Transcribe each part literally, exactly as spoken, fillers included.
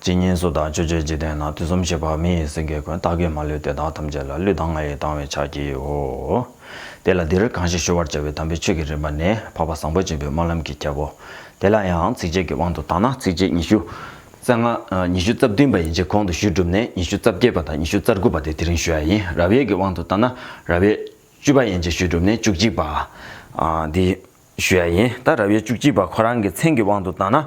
ཇི་སྙེད་སུ་དག་ཕྱོགས་བཅུའི་འཇིག་རྟེན་ན། དུས་གསུམ་གཤེགས་པ་མི་ཡི་སེང་གེ་ཀུན། བདག་གིས་མ་ལུས་དེ་དག་ཐམས་ཅད་ལ། བློས་བཏང་ང་ཡི་དང་བའི་ཕྱག་བགྱིའོ། དེ་ལ་འདིར་གང་ཞིག་ཞུ་བར་བྱ་བའི་དམ་པའི་ཆོས་ཀྱི་རིམ་པ་ནི་འཕགས་པ་བཟང་པོ་སྦྱིན་པའི་སྨོན་ལམ་གྱི་རྒྱལ་པོ། དེ་ལ་ཡང་ཚིགས་བཅད་ཀྱི་དབང་དུ་བཏང་ན་ཚིགས་བཅད་ཉི་ཤུ་རྩ་ལྔ། ཉི་ཤུ་རྩ་བདུན་པ་ཡན་ཆད་གོང་དུ་ཞུས་གྲུབ་ནས་ཉི་ཤུ་རྩ་བརྒྱད་པ་དང་ཉི་ཤུ་རྩ་དགུ་པ་དེ་དེ་རིང་ཞུ་ཡ་ཡིན། རབ་དབྱེ་གི་དབང་དུ་བཏང་ན་རབ་དབྱེ་བཅུ་པ་ཡན་ཆད་ཞུས་གྲུབ་ནས་བཅུ་གཅིག་པ། ཨ། འདི་ཞུ་ཡ་ཡིན། ད་རབ་དབྱེ་བཅུ་གཅིག་པ་ཁོ་རང་གི་མཚན་གྱི་དབང་དུ་བཏང་ན།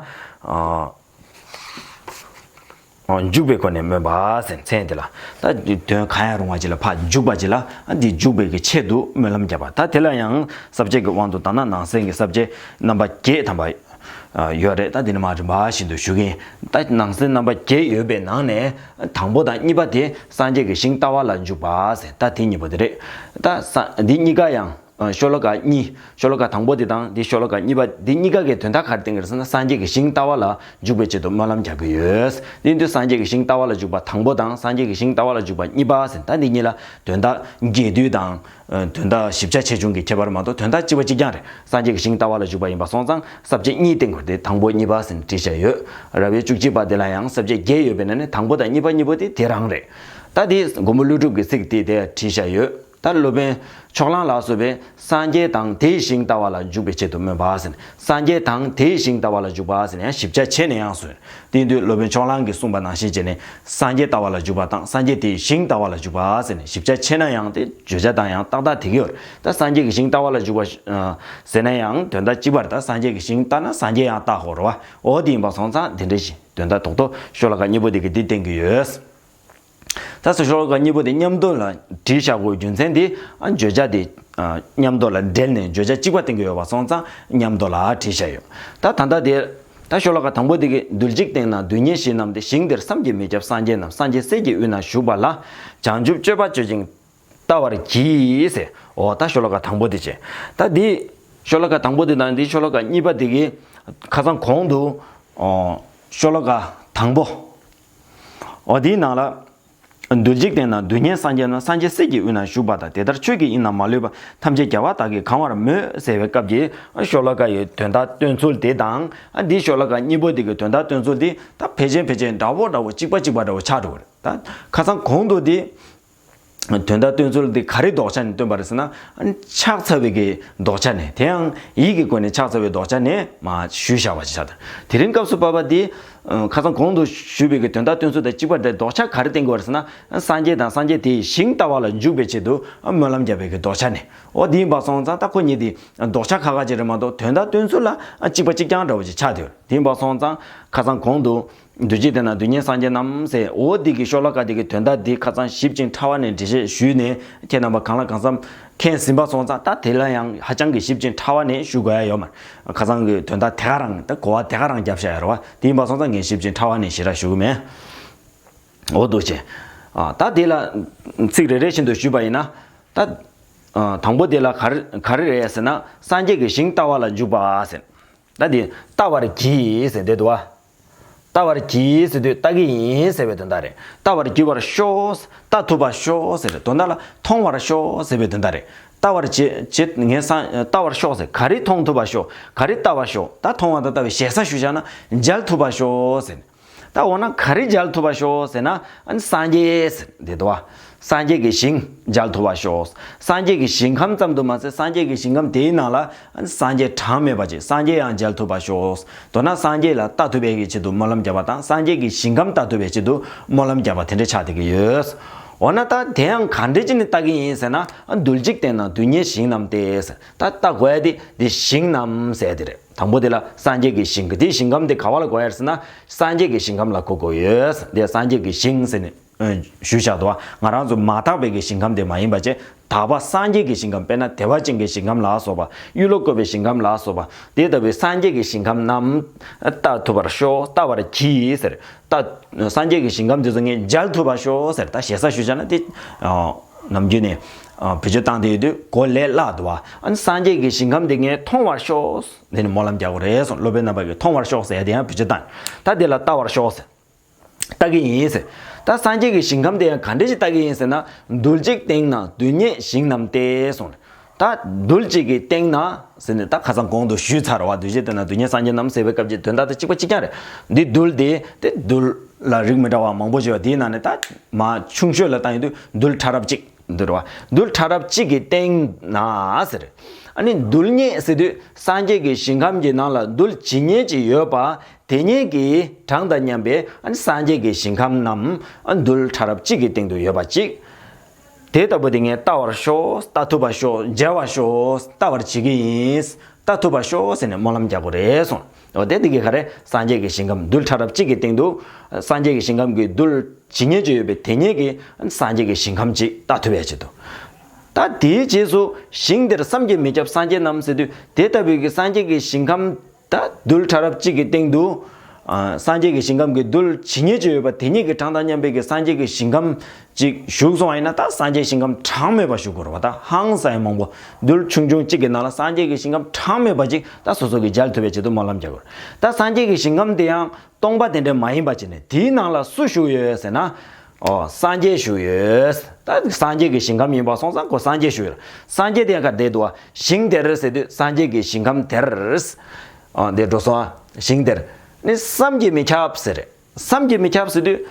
ཨ། འཇུག་པའི་སྒོ་ནས་སྨོན་པ་ཟེར་མཚན་དེ་ལ། ད་དོན་གང་ཡང་རུང་བ་ཅིག་ལ་ཕར་འཇུག་པ་ཅིག་ལ་འདི་འཇུག་པའི་གི་ཆེད་དུ་སྨོན་ལམ་བརྒྱབ་པ། ད་དེ་ལ་ཡང་ས་བཅད་ཀྱི་དབང་དུ་བཏང་ན་ནང་གསེས་ཀྱི་ས་བཅད་རྣམ་པ་བརྒྱད་ཐམ་པ་ཡོད་རེད། ད་འདི་ནི་མ་རིམ་པ་བཞིན་དུ་ཞུ་གི་ཡིན། ད་ནང་གསེས་རྣམ་པ་བརྒྱད་ཡོད་པའི་ནང་ནས་དང་པོ་དང་གཉིས་པ་དེ་སངས་རྒྱས་ཀྱི་ཞིང་ལྟ་བ་ལ་འཇུག་པ་ཟེར། ད་དེ་གཉིས་པོ་དེ་རེད། ད་ས་འདི་གཉིས་ཀ་ཡང་ཤོ་ལོ་ཀ་གཉིས། ཤོ་ལོ་ཀ་དང་པོ་དེ་དང་དེ་ཤོ་ལོ་ཀ་གཉིས་པ་དེ་གཉིས་ཀ་གི་དོན་དག་ག་རེ་བསྟན་གྱི་རེད་ཟེར་ན། སངས་རྒྱས་ཀྱི་ཞིང་ལྟ་བ་ལ་འཇུག་པའི་ཆེད་དུ་སྨོན་ལམ་རྒྱག་གི་ཡོད། དེ་དུས་སངས་རྒྱས་ཀྱི་ཞིང་ལྟ་བ་ལ་འཇུག་པ་དང་པོ་དང་སངས་རྒྱས་ཀྱི་ཞིང་ལྟ་བ་ལ་འཇུག་པ་གཉིས་པ་ཟེར། ད་འདི་གཉིས་ལ་དོན་དག་རྒྱས་བསྡུས་དང་། ཨ། དོན་དག་ཞིབ་ཆ་ཆེ་ཆུང་གི་ཁྱད་པར་མ་གཏོགས་དོན་དག་གཅིག་པ་གཅིག་རྐྱང་རེད། སངས་རྒྱས་ཀྱི་ཞིང་ལྟ་བ་ལ་འཇུག་པ་ཡིན་པ་སོང་ཙང་ས་བཅད་གཉིས་བསྟན་དགོས་ཏེ་དང་པོ་གཉིས་པ་ཟེར་བྲིས་བཞག་ཡོད། རབ་དབྱེ་བཅུ་གཅིག་པ་དེ་ལ་ཡང་ས་བཅད་བརྒྱད་ཡོད་པའི་ནང་ནས་དང་པོ་དང་གཉིས་པ་གཉིས་པོ་དེ་དེ་རང་རེད། ད་དེ་མགོན་པོ་ཀླུ་སྒྲུབ་ཀྱི་ཚིག་དེ་དེ་བྲིས་བཞག་ཡོད། ད་སློབ་དཔོན་ཕྱོགས་གླང་ལ་སོགས་པས་སངས་རྒྱས་དང་དེའི་ཞིང་ལྟ་བ་ལ་འཇུག་པའི་ཆེད་དུ་སྨོན་པ་ཟེར་ནས། སངས་རྒྱས་དང་དེའི་ཞིང་ལྟ་བ་ལ་འཇུག་པ་ཟེར་ནས་ཡང་ཞིབ་ཆ་བྱས་ནས་ཡང་གསུངས། དེ་དུས་སློབ་དཔོན་ཕྱོགས་གླང་གིས་གསུངས་པ་ནང་བཞིན་བྱས་ནས་སངས་རྒྱས་ལྟ་བ་ལ་འཇུག་པ་དང་སངས་རྒྱས་དེའི་ཞིང་ལྟ་བ་ལ་འཇུག་པ་ཟེར་ནས་ཞིབ་ཆ་བྱས་ན་ཡང་དེ་བརྗོད་བྱ་དང་ཡང་ཏག་ཏག་དེ་གི་ཡོད་རེད། ད་སངས་རྒྱས་ཀྱི་ཞིང་ལྟ་བ་ལ་འཇུག་པ་ཟེར་ན་ཡང་དོན་དག་གཅིག་པ་རེད། ད་སངས་རྒྱས་ཀྱི་ཞིང་ལྟ་ན་སངས་རྒྱས་ཡང་ལྟ་དགོས་རེད་བ། འོ་དེ་ཡིན་པ་སོང་ཙང་དེ་འདྲ་ཞིག་དོན་དག་རྡོག་རྡོག་ཤོ་ལོ་ཀ་གཉིས་པོ་དེ་གི་འདི་བསྟན་གི་ཡོད། ད་སོ་ཤོ་ལོ་ཀ་གཉིས་པོ་དེ་མཉམ་དུ་ལ་བྲིས་བཞག་དགོས་རྒྱུ་མཚན་དེ་ཨ་བརྗོད་བྱ་དེ་ཨ་མཉམ་དུ་ལ་འབྲེལ་ནས་བརྗོད་བྱ་གཅིག་པ་བསྟན་གྱི་ཡོད་པ་སོང་ཙང་མཉམ་དུ་ལ་བྲིས་བཞག་ཡོད། ད་ད་ལྟ་དེ་ད་ཤོ་ལོ་ཀ་དང་པོ་དེ་གི་རྡུལ་གཅིག་སྟེང་ན་རྡུལ་སྙེད་ཞིང་རྣམས་ཏེ། ཞིང་དེར་བསམ་གྱིས་མི་ཁྱབ་སངས་རྒྱས་རྣམས། སངས་རྒྱས་སྲས་ཀྱི་དབུས་ན་བཞུགས་པ་ལ། བྱང་ཆུབ་སྤྱོད་པ་སྤྱོད་ཅིང་ལྟ་བར་གྱིས་ཟེར། འོ་ད་ཤོ་ལོ་ཀ་དང་པོ་དེ་བྱས། ད་འདི་ཤོ་ལོ་ཀ་དང་པོ་དེ་དང་འདི་ཤོ་ལོ་ཀ་གཉིས་པ་དེ་གི་ཁ་སང་གོང་དུ་ཨོ་ཤོ་ལོ་ཀ་དང་པོ། འོ་དེའི་ནང་ལ། རྡུལ་གཅིག་སྟེང་ན་རྡུལ་སྙེད་སངས་རྒྱས་རྣམས། སངས་རྒྱས་སྲས་ཀྱི་དབུས་ན་བཞུགས་པ་དང་། དེ་ལྟར་ཆོས་ཀྱི་དབྱིངས་རྣམས་མ་ལུས་པ། ཐམས་ཅད་རྒྱལ་བ་དག་གིས་གང་བར་མོས། ཟེར་བའི་སྐབས་ཀྱི་ཤོ་ལོ་ཀ་ཡི་དོན་དག་སྟོན་ཚུལ་དེ་དང་། འདི་ཤོ་ལོ་ཀ་གཉིས་པོ་དེ་གི་དོན་དག་སྟོན་ཚུལ་དེ་ད་ཕལ་ཆེར་ཕལ་ཆེར་འདྲ་བོ་འདྲ་བོ་གཅིག་པ་གཅིག་པ་འདྲ་བོ་ཆགས་འགྲོ་གི་རེད། ད་ཁ་སང་གོང་དུ་དེ། དོན་དག་སྟོན་ཚུལ་འདི་ག་རེ་ལྡོག་ཆ་ནས་སྟོན་པ་རེད་ཟེར་ན། ཕྱག་འཚལ་བའི་གི་ལྡོག་ཆ་ནས། དེ་ཡང་ཡིད་ཀྱི་སྒོ་ནས་ཕྱག་འཚལ་བའི་ལྡོག་ཆ་ནས་མར་ཞུས་བཞག་པ་ཞིག་ཆགས་འདུག་དེ་རིང་སྐབས་སུ་བབ་པ་འདི་ཁ་སང་གོང་དུ་ཞུས་པའི་གི་དོན་དག་སྟོན་ཚུལ་དང་གཅིག་པ་རེད། ལྡོག་ཆ་ག་རེ་བསྟན་དགོས་རེད་ཟེར་ན། སངས་རྒྱས་དང་སངས་རྒྱས་དེའི་ཞིང་ལྟ་བ་ལ་འཇུག་པའི་ཆེད་དུ་སྨོན་ལམ་བརྒྱབ་པའི་གི་ལྡོག་ཆ་ནས། འོ་དེ་ཡིན་པ་སོང་ཙང་ད་ཁོ་གཉིས་དེ་ལྡོག་ཆ་ཁ་ཁ་ཅིག་རེད་མ་གཏོགས་དོན་དག་སྟོན་ཚུལ་ལ་གཅིག་པ་གཅིག་རྐྱང་འདྲ་བོ་ཅིག་ཆགས་བསྡད་ཡོད་རེད། དེ་ཡིན་པ་སོང་ཙང་ཁ་སང་གོང་དུ། རྡུལ་གཅིག་སྟེང་ན་རྡུལ་སྙེད་སངས་རྒྱས་རྣམས་ཟེར། འོ་འདི་གི་ཤོ་ལོ་ཀ་འདི་གི་དོན་དག་འདི་ཁ་སང་ཞིབ་ཅིང་ཕྲ་བ་ནས་འགྲེལ་བཤད་ཞུས་ནས་ཁྱེད་རྣམ་པ་གང་ལ་གང་འཚམ་མཁྱེན་ཟིན་པ་སོང་ཙང་། ད་དེ་ལ་ཡང་ཧ་ཅང་གི་ཞིབ་ཅིང་ཕྲ་བ་ནས་ཞུ་དགོས་ཡ་ཡོད་མ་རེད། ཁ་སང་གི་དོན་དག་དེ་ག་རང་ད་གོ་བ་དེ་ག་རང་བརྒྱབ་བཞག་ཡ་རེད་བ། དེ་ཡིན་པ་སོང་ཙང་ངས་ཞིབ་ཅིང་ཕྲ་བ་ནས་ཞེ་དྲག་ཞུ་གི་མེད། འོ་འདུག་ཅེ། ཨ་ད་དེ་ལ་ཚིག་རེ་རེ་བཞིན་དུ་ཞུས་པ་ཡིན་ན། ད་ཨ་དང་པོ་དེ་ལ་ག་རེ་ག་རེ་རེད་ཟེར་ན། སངས་རྒྱས་ཀྱི་ཞིང་ལྟ་བ་ལ་འཇུག་པ་ཟེར། ད་དེ་ལྟ་བར་གྱིས་ཟེར་འདི་འདུག་བ། ལྟ་བར་གྱིས་ཟེར་དུས་ལྟ་གི་ཡིན་ཟེར་བའི་དོན་དག་རེད། ལྟ་བར་གྱིས་པར་ཤོག་ལྟ་ཐུབ་པར་ཤོག་ཟེར་རེད། དོན་དག་ལ་མཐོང་བར་ཤོག་ཟེར་བའི་དོན་དག་རེད། ལྟ་བར་བྱེད་བྱེད་ངས་སང་ལྟ་བར་ཤོག་ཟེར། ག་རེ་མཐོང་ཐུབ་པར་ཤོག་ག་རེ་ལྟ་བར་ཤོག་ད་མཐོང་བ་དང་ལྟ་བའི་ཞེ་ས་ཞུ་བྱ་ན་མཇལ་ཐུབ་པར་ཤོག་ཟེར། ད་འོ་ན་ག་རེ་མཇལ་ཐུབ་པར་ཤོག་ཟེར་ན། ཨ་ནི་སངས་རྒྱས་ཟེར་འདི་འདུག་བ། སངས་རྒྱས་ཀྱི་ཞིང་མཇལ་ཐུབ་པར་ཤོག་སངས་རྒྱས་ཀྱི་ཞིང་ཁམས་ཙམ་དུ་མ་ཟད་སངས་རྒྱས་ཀྱི་ཞིང་ཁམས་དེའི་ནང་ལ་ཨ་ནི་སངས་རྒྱས་གྲངས་མེད་པ་ཅིག་སངས་རྒྱས་ཡང་མཇལ་ཐུབ་པར་ཤོག་མདོར་ན་སངས་རྒྱས་ལ་ལྟ་ཐུབ་པའི་གི་ཆེད་དུ་སྨོན་ལམ་བརྒྱབ་པ་དང་། སངས་རྒྱས་ཀྱི་ཞིང་ཁམས་ལྟ་ཐུབ་པའི་ཆེད་དུ་སྨོན་ལམ་བརྒྱབ་པ་དེ་འདྲ་ཆགས་བསྡད་ཀྱི་ཡོད། འོ་ན་ད་དེ་ཡང་ག་འདྲ་ཅིག་ནས་ལྟ་གི་ཡིན་ཟེར་ན། ཨ་རྡུལ་གཅིག་སྟེང་ན་རྡུལ་སྙེད་ཞིང་རྣམས་ཏེ་ཟེར། ད་ལྟ་དགོས་ཡ་དེ་འདི་ཞིང་རྣམས་ཟེར་དེ་རེད། དང་པོ་དེ་ལ་སངས་རྒྱས་ཀྱི་ཞིང་གི་དེའི་ཞིང་ཁམས་དེ་ག་བ་ལ་གོ་ཡ་རེད་ཟེར་ན། སངས་རྒྱས་ཀྱི་ཞིང་ཁམས་ལ་གོ་དགོས་ཡོད། དེ་སངས་རྒྱས་ཀྱི་ཞིང་ཟེར་ནས་ཨ་ཞུས་བཞག་འདུག་བ། ང་རང་ཚོ་མ་དག་པའི་གི་ཞིང་ཁམས་དེ་མ་ཡིན་པ་བྱས། དག་པ་སངས་རྒྱས་ཀྱི་ཞིང་ཁམས། དཔེར་ན་བདེ་བ་ཅན་གྱི་ཞིང་ཁམས་ལ་སོགས་པ། གཡུ་ལོ་བཀོད་པའི་ཞིང་ཁམས་ལ་སོགས་པ། དེ་ལྟ་བུའི་སངས་རྒྱས་ཀྱི་ཞིང་ཁམས་རྣམས་ལྟ་ཐུབ་པར་ཤོག་ལྟ་བར་གྱིས་ཟེར། ལྟ་སངས་རྒྱས་ཀྱི་ཞིང་ཁམས་དེ་ཚོ་ངས་མཇལ་ཐུབ་པར་ཤོག་ཟེར། ད་ཞེ་ས་ཞུས་བྱས་ན་དེ་ཨ་ནམ་རྒྱུན་ནས་ཨ་བེད་སྤྱོད་བཏང་བསྡད་ཡོད་དུས་གོ་ལས་སླ་འདུག་བ། ཨ་ནི་སངས་རྒྱས་ཀྱི་ཞིང་ཁམས་དེ་ངས་མཐོང་བར་ཤོག་འདི་ནི་སྨོན་ལམ་རྒྱག་དགོས་རེད་གསུངས། སློབ་དཔོན་རྣམ་པ་གིས་མཐོང་བར་ཤོག་ཟེར་ཡ་དེ་ཡང་བེད་སྤྱོད་བཏང་། ད་དེ་ལ་ལྟ་བར་ཤོག་ཟེར། ལྟ་གི་ཡིན་ཟེར། ད་སངས་རྒྱས་ཀྱི་ཞིང་ཁམས་དེ་ཡང་ག་འདྲ་ཞིག་ལྟ་གི་ཡིན་ཟེར་ན། རྡུལ་གཅིག་སྟེང་ན་རྡུལ་སྙེད་ཞིང་རྣམས་ཏེ་གསུངས། ད་རྡུལ་གཅིག་གི་སྟེང་ན་ཟེར་ནས་ད་ཁ་སང་གོང་དུ་ཞུས་ཚར་བ། རྡུལ་གཅིག་སྟེང་ན་རྡུལ་སྙེད་སངས་རྒྱས་རྣམས་ཟེར་བའི་སྐབས་ཀྱི་དོན་དག་དེ་གཅིག་པ་གཅིག་རྐྱང་རེད། འདི་རྡུལ་དེ་དེ་རྡུལ་ ལ་རིགས་མི་འདྲ་བ་མང་པོ་ཡོད་པ་དེའི་ནང་ནས་ད་མ་ཆུང་ཤོས་ལ་བཏང་ཡོང་དུས་རྡུལ་ཕྲ་རབ་གཅིག་འདུལ་བ། རྡུལ་ཕྲ་རབ་གཅིག་གི་སྟེང་ན་ཟེར། ཨ་ནི་རྡུལ་སྙེད་ཟེར་དུས་སངས་རྒྱས་ཀྱི་ཞིང་ཁམས་ཀྱི་ནང་ལ་རྡུལ་ཇི་སྙེད་ཅིག་ཡོད་པ་དེ་སྙེད་ཀྱི་གྲངས་དང་མཉམ་པའི་ཨ་ནི་སངས་རྒྱས་ཀྱི་ཞིང་ཁམས་རྣམས་ཨ་རྡུལ་ཕྲ་རབ་གཅིག་གི་སྟེང་དུ་ཡོད་པ་གཅིག་དེ་ལྟ་བུ་དེ་ངས་བལྟ་བར་ཤོག་བལྟ་ཐུབ་པར་ཤོག་མཇལ་བར་ཤོག་བལྟ་བར་བྱེད་ཀྱི་ཡིན། བལྟ་ཐུབ་པར་ཤོག་ཟེར་ནས་སྨོན་ལམ་རྒྱག་དགོས་རེད་གསུངས། འོ་དེ་འདི་གའི་ག་རེ་སངས་རྒྱས་ཀྱི་ཞིང་ཁམས་རྡུལ་ཕྲ་རབ་གཅིག་གི་སྟེང་དུ་སངས་རྒྱས་ཀྱི་ཞིང་ཁམས་ཀྱི་རྡུལ་ཇི་སྙེད་ཅིག་ཡོད་པའི་དེ་སྙེད་ཀྱི་སངས་རྒྱས་ཀྱི་ཞིང་ཁམས་ཅིག་བལྟ་ཐུབ་ཡ་ཆེད་དུ། ད་དེའི་རྗེས་སུ་ཞིང་དེར་བསམ་གྱིས་མི་ཁྱབ་སངས་རྒྱས་རྣམས་ཟེར་དུས་དེ་ལྟ་བུའི་གི་སངས་རྒྱས་ཀྱི་ཞིང་ཁམས་ད་རྡུལ་ཕྲ་རབ་གཅིག་གི་སྟེང་དུ། ཨ། སངས་རྒྱས་ཀྱི་ཞིང་ཁམས་ཀྱི་རྡུལ་ཇི་སྙེད་ཅིག་ཡོད་པ་དེ་སྙེད་ཀྱི་གྲངས་དང་མཉམ་པའི་གི་སངས་རྒྱས་ཀྱི་ཞིང་ཁམས་ཅིག་བཞུགས་སོང་བ་ཡིན་ན། ད་སངས་རྒྱས་ཞིང་ཁམས་གྲངས་མེད་པ་བཞུགས་དགོས་རེད་བ། ད་ཧང་སང་ཡང་མང་པོ་རྡུལ་ཆུང་ཆུང་གཅིག་གི་ནང་ལ་སངས་རྒྱས་ཀྱི་ཞིང་ཁམས་གྲངས་མེད་པ་ཅིག་ད་སོ་སོ་གི་མཇལ་ཐུབ་པའི་ཆེད་དུ་སྨོན་ལམ་རྒྱག་དགོས་རེད། ད་སངས་རྒྱས་ཀྱི་ཞིང་ཁམས་དེ་ཡང་སྟོང་པ་དེ་འདྲ་མ་ཡིན་པ་ཅིག་ནས་དེའི་ནང་ལ་སུ་བཞུགས་ཡོད་ཟེར་ན། ཨོ། སངས་རྒྱས་བཞུགས་ཡོད། ད་སངས་རྒྱས་ཀྱི་ཞིང་ཁམས་ཡིན་པ་སོང་ཙང་ཁོ་སངས་རྒྱས་བཞུགས་ཡོད། སངས་རྒྱས་དེ་ཡང་ག་རེ་འདུག་བ། ཞིང་དེར་ཟེར་དུས་སངས་རྒྱས་ཀྱི་ཞིང་ཁམས་དེར། ཨོ། འདི་འགྲོ་སོང་ཨ། ཞིང་དེར་ནི་བསམ་གྱིས་མི་ཁྱབ་ཟེར། བསམ་གྱིས་མི་ཁྱབ་ཟེར་དུས་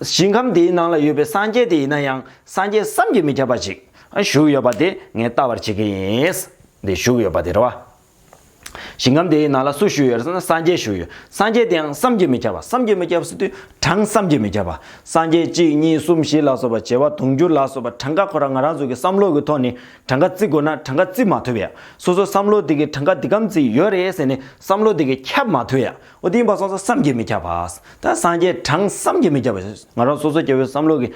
ཞིང་ཁམས་དེའི་ནང་ལ་ཡོད་པའི་སངས་རྒྱས་དེ་ཡིན་ན་ཡང་སངས་རྒྱས་བསམ་གྱིས་མི་ཁྱབ་པ་ཅིག་བཞུགས་ཡོད་པ་དེ་ངས་བལྟ་བར་བྱེད་ཀྱི་ཡིན། འདི་བཞུགས་ཡོད་པ་དེ་རེད་བ། ཞིང་ཁམས་དེའི་ནང་ལ་སུ་བཞུགས་ཡོད་ཟེར་ན་སངས་རྒྱས་བཞུགས་ཡོད། སངས་རྒྱས་དེའང་བསམ་གྱིས་མི་ཁྱབ་པ། བསམ་གྱིས་མི་ཁྱབ་ཟེར་དུས་གྲངས་བསམ་གྱིས་མི་ཁྱབ་པ། སངས་རྒྱས་གཅིག་གཉིས་གསུམ་བཞི་ལ་སོགས་པ་བྱེ་བ་དུང་ཕྱུར་ལ་སོགས་པ་གྲངས་ཀ་ཁོ་རང་ང་རང་ཚོ་གི་བསམ་བློ་གི་ཐོག་ནས་གྲངས་ཀ་བརྩི་དགོས་ན་གྲངས་ཀ་བརྩི་མ་ཐུབ་ཡ། སོ་སོའི་བསམ་བློ་དེ་གི་གྲངས་ཀ་འདི་གམ་ཙིག་ཡོད་རེད་ཟེར་ནས་བསམ་བློ་དེ་གི་ཁྱབ་མ་ཐུབ་ཡ། འོ་དེ་ཡིན་པ་སོང་ཙང་བསམ་གྱིས་མི་ཁྱབ་པ། ད་སངས་རྒྱས་གྲངས་བསམ་གྱིས་མི་ཁྱབ་པ། ང་རང་སོ་སོ་སྐྱེ་བོའི་བསམ་བློ་གི་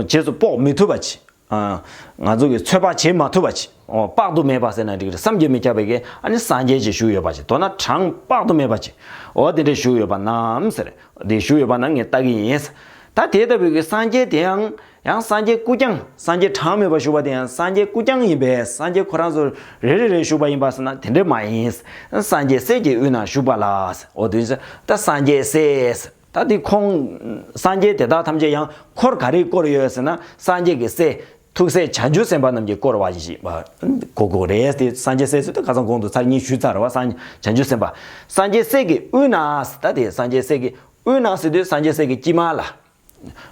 རྗེས་སུ་དཔོག་མི་ཐུབ་པ་ཅིག་ཨ། ང་ཚོ་གིས་ཚོད་དཔག་བྱེད་མ་ཐུབ་པ་ཅིག་ཨོ། དཔག་ཏུ་མེད་པ་ཟེར་ན་འགྲིག་རེད། བསམ་གྱིས་མི་ཁྱབ་པའི་གི་ཨ་ནི་སངས་རྒྱས་ཅིག་བཞུགས་ཡོད་པ་ཅིག་མདོར་ན་གྲངས་དཔག་ཏུ་མེད་པ་ཅིག་ཨོ་དེ་འདྲ་བཞུགས་ཡོད་པ་རྣམས་ཟེར། དེ་བཞུགས་ཡོད་པ་རྣམས་ངས་བལྟ་གི་ཡིན། ད་དེ་ལྟ་བུའི་གི་སངས་རྒྱས་དེའང་ཡང་སངས་རྒྱས་སྐུ་རྐྱང་། སངས་རྒྱས་གྲངས་མེད་པ་བཞུགས་པ་དེ་ཡང་སངས་རྒྱས་སྐུ་རྐྱང་ཡིན་པས། སངས་རྒྱས་ཁོ་རང་ཚོ་རེ་རེ་རེ་བཞུགས་པ་ཡིན་པ་ཟེར་ན་དེ་འདྲ་མ་ཡིན། སངས་རྒྱས་སྲས་ཀྱི་དབུས་ན་བཞུགས་པ་ལ། ཨོ་དེ་ད་སངས་རྒྱས་སྲས། ད་དེ་ཁོང་སངས་རྒྱས་དེ་དག་ཐམས་ཅད་ཡང་འཁོར་ག་རེས་བསྐོར་ཡོད་ཟེར་ན་སངས་རྒྱས་ཀྱི་སྲས། ཐུགས་སྲས་བྱང་ཆུབ་སེམས་དཔའ་རྣམས་ཀྱིས་བསྐོར་བ་ཞིག་གོ་དགོས་རེད་དེ། སངས་རྒྱས་སྲས་ཟེར་དུས་ཁ་སང་གོང་དུ་ཚར་གཉིས་ཞུས་ཚར་བ། སངས་བྱང་ཆུབ་སེམས་དཔའ། སངས་རྒྱས་སྲས་ཀྱི་དབུས་ན་ཟེར། ད་དེ་སངས་རྒྱས་སྲས་ཀྱི་དབུས་ན་ཟེར་དུས་སངས་རྒྱས་སྲས་ཀྱི་དཀྱིལ་མ་ལ་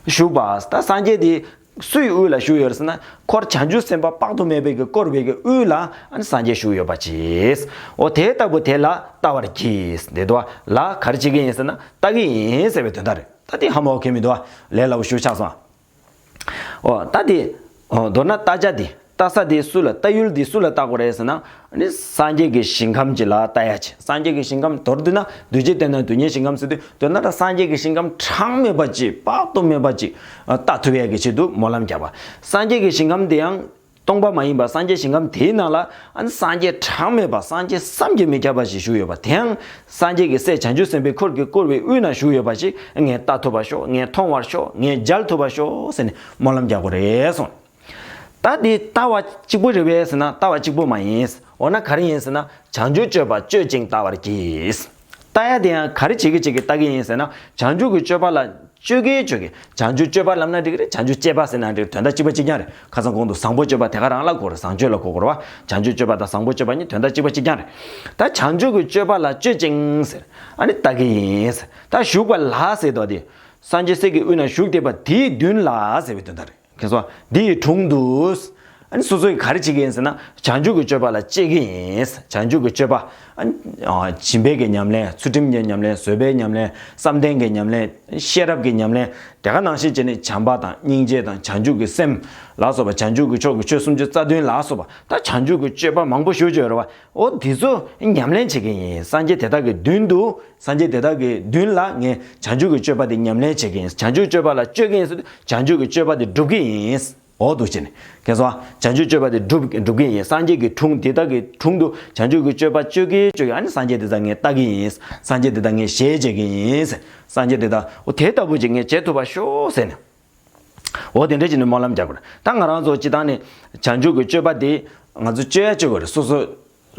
བཞུགས་པ། ད་སངས་རྒྱས་དེ་སུའི་དབུས་ལ་བཞུགས་ཡོད་ཟེར་ན་འཁོར་བྱང་ཆུབ་སེམས་དཔའ་དཔག་ཏུ་མེད་པའི་གི་བསྐོར་བའི་གི་དབུས་ལ་ཨ་ནི་སངས་རྒྱས་བཞུགས་ཡོད་པ་ཅིག་ཨོ་དེ་ལྟ་བུ་དེ་ལ་བལྟ་བར་གྱིས། དེ་དུ་བ་ལ་ག་རེ་བྱེད་ཀྱི་ཡིན་ཟེར་ན་བལྟ་གི་ཡིན་ཟེར་བའི་དོན་དག་རེད། ད་དེ་ཧ་མ་གོ་མཁན་མི་འདུག་བ། ལས་སླ་བོ་ཞིག་ཆགས་སོང་། ཨོ་ད་དེ། ཨོ་མདོར་ན་ལྟ་བྱ་དེ་ལྟ་ས་དེ་སུ་ལ་ལྟ་ཡུལ་དེ་སུ་ལ་ལྟ་དགོས་རེད་ཟེར་ན། ནི་སངས་རྒྱས་ཀྱི་ཞིང་ཁམས་ཅིག་ལ་ལྟ་ཡ་ཅིག་སངས་རྒྱས་ཀྱི་ཞིང་ཁམས་མདོར་བསྡུས་ན་འདུས་བྱས་རྟེན་དང་རྡུལ་སྙེད་ཞིང་ཁམས་ཟེར་དུས་མདོར་ན་ད་སངས་རྒྱས་ཀྱི་ཞིང་ཁམས་གྲངས་མེད་པ་ཅིག་དཔག་ཏུ་མེད་པ་ཅིག་ལྟ་ཐུབ་ཡ་གི་ཆེད་དུ་སྨོན་ལམ་རྒྱག་པ། སངས་རྒྱས་ཀྱི་ཞིང་ཁམས་དེ་ཡང་སྟོང་པ་མ་ཡིན་པ་སངས་རྒྱས་ཞིང་ཁམས་དེའི་ནང་ལ་ཨ་ནི་སངས་རྒྱས་གྲངས་མེད་པ་སངས་རྒྱས་བསམ་གྱིས་མི་ཁྱབ་པ་ཞིག་བཞུགས་ཡོད་པ་དེའང་སངས་རྒྱས་ཀྱི་སྲས་བྱང་ཆུབ་སེམས་དཔའི་འཁོར་གྱིས་བསྐོར་བའི་དབུས་ན་བཞུགས་ཡོད་པ་ཞིག་ངས་ལྟ་ཐུབ་པར་ཤོག་ངས་མཐོང་བར་ཤོག་ངས་མཇལ་ཐུབ་པར་ཤོག་ཟེར་ནས་སྨོན་ལམ་རྒྱག་དགོས་རེད་གསུངས། ད་འདི་ལྟ་བ་གཅིག་པུ་རེད་པས་ཟེར་ན་ལྟ་བ་གཅིག་པུ་མ་ཡིན། འོ་ན་ག་རེ་ཡིན་ཟེར་ན་བྱང་ཆུབ་སྤྱོད་པ་སྤྱོད་ཅིང་ལྟ་བར་གྱིས། ལྟ་ཡ་དེ་ཡང་ག་རེ་བྱེད་ཀྱི་བྱེད་ཀྱི་ལྟ་གི་ཡིན་ཟེར་ན་བྱང་ཆུབ་ཀྱི་སྤྱོད་པ་ལ་སྤྱོད་ཀྱི་སྤྱོད་ཀྱི། བྱང་ཆུབ་སྤྱོད་པ་ལབ་ན་འགྲིག་གི་རེད། བྱང་ཆུབ་སྤྱད་པ་ཟེར་ན་འགྲིག་དོན་དག་གཅིག་པ་གཅིག་རྐྱང་རེད། ཁ་སང་གོང་དུ་བཟང་པོ་སྤྱོད་པ་དེ་ག་རང་ལ་གོ་རེད། བཟང་སྤྱོད་ལ་གོ་དགོས་རེད་བ། བྱང་ཆུབ་སྤྱོད་པ་དང་བཟང་པོ་སྤྱོད་པ་གཉིས་དོན་དག་གཅིག་པ་གཅིག་རྐྱང་རེད། ད་བྱང་ཆུབ་ཀྱི་སྤྱོད་པ་ལ་སྤྱོད་ཅིང་ཟེར། ཨ་ནི་ལྟ་གི་ཡིན་ཟེར། ད་བཞུགས་པ་ལ་ཟེར་དོ་དེ། སངས་རྒྱས་སྲས་ཀྱི་དབུས་ན་བཞུགས་བསྡད་པ་དེའི་མདུན་ལ་ཟེར་བའི་དོན་དག་རེད། ཁྱེད་ཚོ་འདི་ཡི་དྲུང་དུ། ཨ་ནི་སོ་སོ་ཡིས་ག་རེ་བྱེད་ཀྱི་ཡིན་ཟེར་ན་བྱང་ཆུབ་ཀྱི་སྤྱོད་པ་ལ་སྤྱད་ཀྱི་ཡིན། བྱང་ཆུབ་ཀྱི་སྤྱོད་པ། ཨ་ནི་ཨ་སྦྱིན་པའི་གི་ཉམས་ལེན། ཚུལ་ཁྲིམས་ཀྱི་ཉམས་ལེན། བཟོད་པའི་ཉམས་ལེན། བསམ་གཏན་གྱི་ཉམས་ལེན། ཤེས་རབ་ཀྱི་ཉམས་ལེན། དེ་ག་ནང་བཞིན་བྱས་ནས་བྱམས་པ་དང་སྙིང་རྗེ་དང་བྱང་ཆུབ་ཀྱི་སེམས་ལ་སོགས་པ། བྱང་ཆུབ་ཀྱི་ཕྱོགས་ཀྱི་ཆོས་སུམ་ཅུ་རྩ་བདུན་ལ་སོགས་པ། ད་བྱང་ཆུབ་ཀྱི་སྤྱོད་པ་མང་པོ་ཞེ་པོ་ཅིག་ཡོད་རེད་བ། འོ་འདི་ཚོ་ཉམས་ལེན་བྱེད་ཀྱི་ཡིན། སངས་རྒྱས་དེ་དག་གི་མདུན་དུ། སངས་རྒྱས་དེ་དག་གི་མདུན་ལ་ངས་བྱང་ཆུབ་ཀྱི་སྤྱོད་པ་དེ་ཉམས་ལེན་བྱེད་ཀྱི་ཡིན། བྱང་ཆུབ་སྤྱོད་པ་ལ་སྤྱོད་ཀྱི་ཡིན་ཟེར་དུས་བྱང་ཆུབ་ཀྱི་སྤྱོད་པ་དེ་སྒྲུབ་ཀྱི་ཡིན། འོ་འདུག་བྱས་ནས། ཁྱེད་ཚོ་བྱང་ཆུབ་སྤྱོད་པ་དེ་སྒྲུབ་སྒྲུབ་ཀྱི་ཡིན། སངས་རྒྱས་ཀྱི་དྲུང་དེ་དག་གི་དྲུང་དུ་བྱང་ཆུབ་ཀྱི་སྤྱོད་པ་སྤྱོད་ཀྱི་སྤྱོད་ཀྱི། ཨ་ནི་སངས་རྒྱས་དེ་དག་ངས་ལྟ་གི་ཡིན། སངས་རྒྱས་དེ་དག་ངས་ཞལ་མཇལ་གྱི་ཡིན། སངས་རྒྱས་དེ་དག་འོ་དེ་ལྟ་བུ་ཅིག་ངས་བྱེད་ཐུབ་པར་ཤོག་ཟེར་ནས། འོ་དེ་འདྲ་བྱས་ནས་སྨོན་ལམ་རྒྱག་དགོས་རེད། ད་ང་རང་ཚོ་སྤྱིར་བཏང་ནས་བྱང་ཆུབ་ཀྱི་སྤྱོད་པ་དེ་ང་ཚོ་སྤྱོད་ཡ་སྤྱོད་དགོས་རེད། སོ་སོ་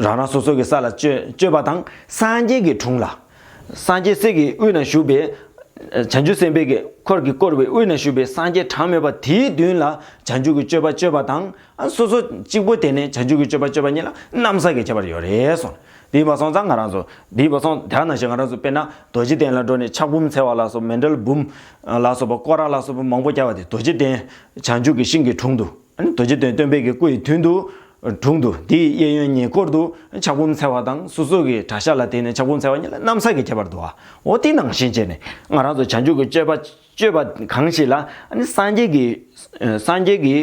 རང་རང་སོ་སོ་གི་ས་ལ་སྤྱོད་སྤྱོད་པ་དང་སངས་རྒྱས་ཀྱི་དྲུང་ལ། སངས་རྒྱས་སྲས་ཀྱི་དབུས་ན་བཞུགས་པའི་ བྱང་ཆུབ་སེམས་དཔའི་གི་འཁོར་གྱིས་བསྐོར་བའི་དབུས་ན་བཞུགས་པའི་སངས་རྒྱས་གྲངས་མེད་པ་དེའི་མདུན་ལ་བྱང་ཆུབ་ཀྱི་སྤྱོད་པ་སྤྱོད་པ་དང་། ཨ་སོ་སོ་གཅིག་པོ་དེ་ནས་བྱང་ཆུབ་ཀྱི་སྤྱོད་པ་སྤྱོད་པ་གཉིས་ལ་གནམ་ས་གི་ཁྱད་པར་ཡོད་རེད་གསུངས། དེ་ཡིན་པ་སོང་ཙང་ང་རང་ཚོ། དེ་ཡིན་པ་སོང་དེ་ནང་བཞིན་ང་རང་ཚོ་དཔེར་ན་རྡོ་རྗེ་གདན་ལ་འགྲོ་ནས་ཕྱག་འབུམ་འཚལ་བ་ལ་སོགས། མཎྜལ་འབུམ་ལ་སོགས་པ་སྐོར་ར་ལ་སོགས་པ་མང་པོ་བརྒྱབ་པ་དེ་རྡོ་རྗེ་གདན་བྱང་ཆུབ་ཀྱི་ཤིང་གི་དྲུང་དུ། ཨ་ནི་རྡོ་རྗེ་གདན་སྟོན་པའི་གི་སྐུ་ཡི་མདུན་དུ། དྲུང་དུ་དེའི་གཡས་གཡོན་ཉེ་འཁོར་དུ་ཕྱག་འབུམ་འཚལ་བ་དང་། སོ་སོ་གི་གྲྭ་ཤག་ལ་བརྟེན་ནས་ཕྱག་འབུམ་འཚལ་བ་གཉིས་ལ་གནམ་ས་གི་ཁྱད་པར་འདུག་བ། འོ་དེ་ནང་བཞིན་བྱས་ནས་ང་རང་ཚོ་བྱང་ཆུབ་ཀྱི་སྤྱོད་པ་སྤྱོད་པ་གང་ཞིག་ལ། ཨ་ནི་སངས་རྒྱས་ཀྱི་སངས་རྒྱས་ཀྱི་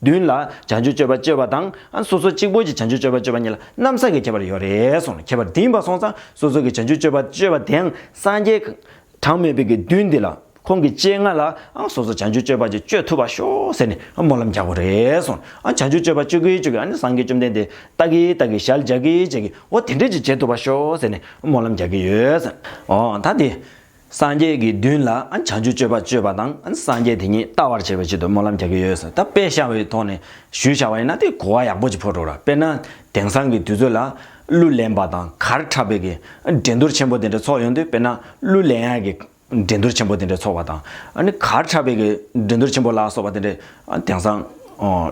མདུན་ལ་བྱང་ཆུབ་སྤྱོད་པ་སྤྱོད་པ་དང་། ཨ་སོ་སོ་གཅིག་པོ་གྱིས་བྱང་ཆུབ་སྤྱོད་པ་སྤྱོད་པ་གཉིས་ལ་གནམ་ས་གི་ཁྱད་པར་ཡོད་རེད་གསུངས། ཁྱད་པར་དེ་ཡིན་པ་སོང་ཙང་སོ་སོ་གི་བྱང་ཆུབ་སྤྱོད་པ་སྤྱོད་པ་དེའང་སངས་རྒྱས་གྲངས་མེད་པའི་གི་མདུན་འདི་ལ། ཁོང་གི་སྤྱན་སྔ་ལ་ཨང་སོ་སོ་བྱང་ཆུབ་སྤྱོད་པ་ཅིག་སྤྱོད་ཐུབ་པ་ཤོག་ཟེར་ནས་སྨོན་ལམ་རྒྱག་དགོས་རེད་གསུངས། ཨ་བྱང་ཆུབ་སྤྱོད་པ་སྤྱོད་ཀྱི་སྤྱོད་ཀྱི། ཨ་ནི་སངས་རྒྱས་བཅོམ་ལྡན་འདས་ལྟ་གི་ལྟ་གི། ཞལ་མཇལ་གི་མཇལ་གི། འོ་དེ་འདྲས་ཅིག་བྱེད་ཐུབ་པ་ཤོག་ཟེར་ནས་སྨོན་ལམ་རྒྱག་གི་ཡོད་ཟེར། འོ་ད་དེ་སངས་རྒྱས་ཀྱི་མདུན་ལ་ཨ་བྱང་ཆུབ་སྤྱོད་པ་སྤྱོད་པ་དང་། ཨ་ནི་སངས་རྒྱས་དེ་ཉིད་ལྟ་བར་བྱེད་པའི་ཆེད་དུ་སྨོན་ལམ་རྒྱག་གི་ཡོད་ཟེར། ད་དཔེ་བཞག་པའི་ཐོག་ནས་ཞུས་བཞག་པ་ཡིན་ན་དེ་གོ་བ་ཡག་པོ་ཅིག་འཕོ་འགྲོ་ར། དཔེར་ན་དེང་སང་གི་དུས་ཚོད་ལ་གླུ་ལེན་པ་དང་གར་འཁྲབ་པའི་གི་འགྲན་བསྡུར་ཆེན་པོ་དེ་འདྲ་ཚོགས་ཡོང་དུས། དཔེར་ན་གླུ་ལེན་ཡག་གི་འགྲན་བསྡུར་ཆེན་པོ་དེ་འདྲ་ཚོགས་པ་དང་། ཨ་ནི་གར་འཁྲབ་པའི་གི་འགྲན་བསྡུར་ཆེན་པོ་ལ་སོགས་པ་དེ་འདྲ་དེང་སང་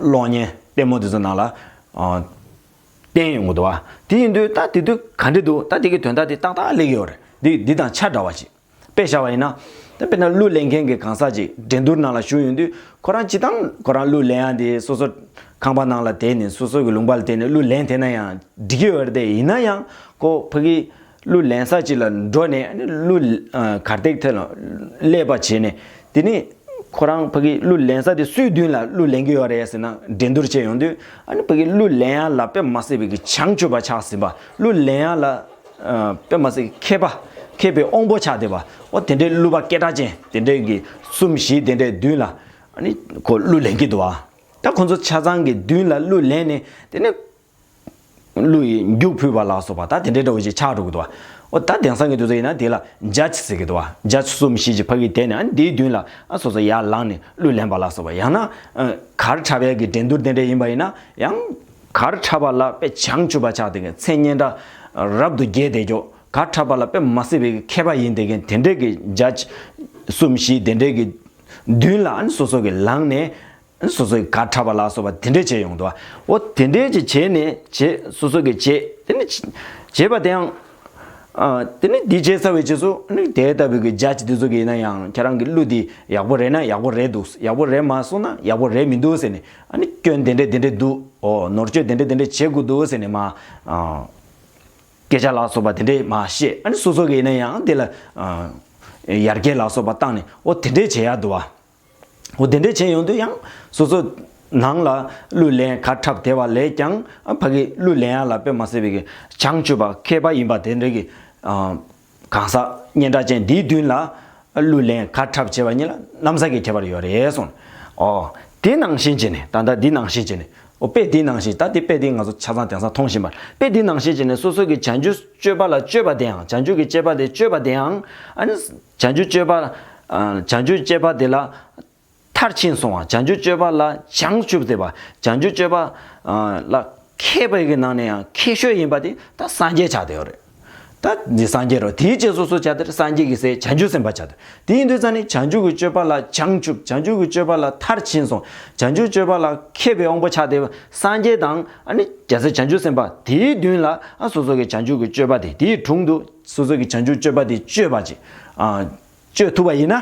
གློག་བརྙན་ལྟད་མོ་དེ་ཚོ་ནང་ལ་བསྟན་ཡོང་གི་འདུག་བ། དེ་ཡིན་དུས་ད་དེ་དུས་ག་འདྲ་འདུག་ད་དེ་གི་དོན་དག་དེ་ཏག་ཏག་སླེབས་ཀྱི་ཡོད་རེད། འདི་འདི་དང་ཆ་འདྲ་བ་ཞིག་དཔེ་བཞག་པ་ཡིན་ན། ད་དཔེར་ན་གླུ་ལེན་མཁན་གྱི་གང་ཟག་ཅིག་འགྲན་བསྡུར་ནང་ལ་ཞུགས་ཡོང་དུས། ཁོ་རང་སྤྱིར་བཏང་ཁོ་རང་གླུ་ལེན་ཡག་དེ་སོ་སོ་ཁང་པ་ནང་ལ་བསྡད་ནས་སོ་སོ་གི་ལུང་པ་ལ་བསྡད་ནས་གླུ་ལེན་བསྡད་ན་ཡང་འགྲིག་གི་ཡོད་རེད་དེ། ཡིན་ན་ཡང་ཁོ་ཕ་གི་གླུ་ལེན་ས་ཅིག་ལ་འགྲོ་ནས། ཨ་ནི་གླུ་གར་སྟེགས་ཐད་ལ་སླེབས་པ་བྱས་ནས། དེ་ནས་ཁོ་རང་ཕ་གི་གླུ་ལེན་ས་དེ་སུའི་མདུན་ལ་གླུ་ལེན་གྱི་ཡོད་རེད་ཟེར་ན། འགྲན་བསྡུར་བྱས་ཡོང་དུས། ཨ་ནི་ཕ་གི་གླུ་ལེན་ཡག་ལ་དཔེ་མ་སྲིད་པའི་གི་བྱང་ཆུབ་པ་ཆགས་ཟིན་པ། གླུ་ལེན་ཡག་ལ་དཔེ་མ་སྲིད་མཁས་པ། མཁས་པའི་དབང་པོ་ཆགས་བསྡད་པ། འོ་དེ་འདྲའི་གླུ་པ་སྐད་གྲགས་ཅན་དེ་འདྲའི་གི་གསུམ་བཞི་དེ་འདྲའི་མདུན་ལ་ཨ་ནི་ཁོ་གླུ་ལེན་གྱི་འདུག་བ། ད་ཁོ་ཚོ་ཆ་ཚང་གི་མདུན་ལ་གླུ་ལེན་ནས། དེ་ནས་གླུ་ཡི་རྒྱུགས་ཕུལ་བ་ལ་སོགས་པ་ད་དེ་འདྲའི་འདྲ་བོ་ཞིག་ཆགས་འགྲོ་གི་འདུག་བ། འོ་ད་དེང་སང་གི་དུས་ཚོད་ཡིན་ན་དེ་ལ་ཇཇ་ཟེར་གི་འདུག་བ། ཇཇ་གསུམ་བཞི་ཅིག་ཕ་གི་དེ་ནས་ཨ་ནི་དེའི་མདུན་ལ་ཨ་སོ་སོ་ཡར་ལངས་ནས་གླུ་ལེན་པ་ལ་སོགས་པ། ཡང་ན་ཨ་གར་འཁྲབ་ཡག་གི་འགྲན་བསྡུར་དེ་འདྲ་ཡིན་པ་ཡིན་ན་ཡང་། གར་འཁྲབ་པ་ལ་དཔེ་བྱང་ཆུབ་པ་ཆགས་བསྡད་མཁན། མཚན་སྙན་གྲགས་རབ་ཏུ་རྒྱས་བསྡད་ཀྱོག་གར་འཁྲབ་པ་ལ་དཔེ་མ་སྲིད་པའི་མཁས་པ་ཡིན་བསྡད་མཁན་དེ་འདྲའི་གི་ཇཇ་གསུམ་བཞི་དེ་འདྲའི་གི་མདུན་ལ་ཨ་ནི་སོ་སོ་གི་ལངས་ནས། ཨ་ནི་སོ་སོ་གི་གར་འཁྲབ་པ་ལ་སོགས་པ་དེ་འདྲས་བྱས་ཡོང་འདུག་བ། འོ་དེ་འདྲས་ཅིག་བྱས་ནས་བྱས། སོ་སོ་གི་བྱས། དེ་ནས་བྱས་པ་དེའང་། ཨ་དེ་ནས་འདི་བྱས་ཚར་བའི་རྗེས་སུ་ཨ་ནི་དེ་ལྟ་བུའི་གི་ཇཇ་དེ་ཚོ་གིས་ཡིན་ན་ཡང་། ཁྱེད་རང་གི་གླུ་འདི་ཡག་པོ་རེད་ན་ཡག་པོ་རེད་འདུག་ཡག་པོ་རེད་མ་སོང་ན་ཡག་པོ་རེད་མི་འདུག་ཟེར་ནས། ཨ་ནི་སྐྱོན་དེ་འདྲས་དེ་འདྲས་འདུག་འོ་ནོར་བཅོས་དེ་འདྲས་དེ་འདྲས་བྱེད་དགོས་འདུག་ཟེར་ནས་མ། ཨ་སྐད་ཆ་ལ་སོགས་པ་དེ་འདྲས་མ་བཤད། ཨ་ནི་སོ་སོ་གི་ཡིན་ན་ཡང་དེ་ལ་ཨ་ཡར་རྒྱས་ལ་སོགས་པ་བཏང་ནས། འོ་དེ་འདྲས་བྱེད་ཡག་འདུག་བ། འོ་དེ་འདྲས་བྱས་ཡོང་དུས་ཡང་སོ་སོ་ནང་ལ་གླུ་ལེན་གར་འཁྲབ་བསྡད་པ་ལས་ཀྱང་། ཨ་ཕ་གི་གླུ་ལེན་ཡག་ལ་དཔེ་མ་སྲིད་པའི་གི་བྱང་ཆུབ་པ་མཁས་པ་ཡིན་པ་དེ་འདྲའི་གི་ཨ་གང་ཟག་སྙན་གྲགས་ཅན་འདིའི་མདུན་ལ་གླུ་ལེན་གར་འཁྲབ་བྱེད་པ་གཉིས་ལ་གནམ་ས་གི་ཁྱད་པར་ཡོད་རེད་གསུངས། ཨོ་དེ་ནང་བཞིན་བྱས་ནས། ད་ལྟ་འདི་ནང་བཞིན་བྱས་ནས། འོ་དཔེ་འདི་ནང་བཞིན། ད་དེ་དཔེ་འདི་ང་ཚོ་ཆ་ཚང་དེང་སང་མཐོང་བཞིན་པ། དཔེ་འདི་ནང་བཞིན་བྱས་ནས་སོ་སོ་གི་བྱང་ཆུབ་སྤྱོད་པ་ལ་སྤྱོད་པ་དེའང་། བྱང་ཆུབ་ཀྱི་སྤྱོད་པ་དེ་སྤྱོད་པ་དེའང་། ཨ་ནི་བྱང་ཆུབ་སྤྱོད་པ། ཨ་བྱང་ཆུབ་སྤྱོད་པ་དེ་ལ་མཐར་ཕྱིན་སོང་བ། བྱང་ཆུབ་སྤྱོད་པ་ལ་བྱང་ཆུབ་བསྡད་པ། བྱང་ཆུབ་སྤྱོད་པ་ཨ་ལ་མཁས་པའི་གི་ནང་ནས་ཡང་མཁས་ཤོས་ཡིན་པ་དེ་ད་སངས་རྒྱས་ཆགས་བསྡད་ཡོད་རེད། ད་འདི་སངས་རྒྱས་རོ། དེའི་རྗེས་སུ་སུ་ཆགས་བསྡད་རེད། སངས་རྒྱས་ཀྱི་སྲས་བྱང་ཆུབ་སེམས་དཔའ་ཆགས་བསྡད། དེ་ཡིན་དུས་ཙང་ནི་བྱང་ཆུབ་ཀྱི་སྤྱོད་པ་ལ་བྱང་ཆུབ། བྱང་ཆུབ་ཀྱི་སྤྱོད་པ་ལ་མཐར་ཕྱིན་སོང་། བྱང་ཆུབ་སྤྱོད་པ་ལ་མཁས་པའི་དབང་པོ་ཆགས་བསྡད་པ་སངས་རྒྱས་དང་། ཨ་ནི་རྒྱལ་སྲས་བྱང་ཆུབ་སེམས་དཔའ་དེའི་མདུན་ལ་ཨ་སོ་སོ་གི་བྱང་ཆུབ་ཀྱི་སྤྱོད་པ་དེ། དེའི་དྲུང་དུ་སོ་སོ་གི་བྱང་ཆུབ་སྤྱོད་པ་དེ་སྤྱོད་པ་ཅིག་ཨ། སྤྱོད་ཐུབ་པ་ཡིན་ན།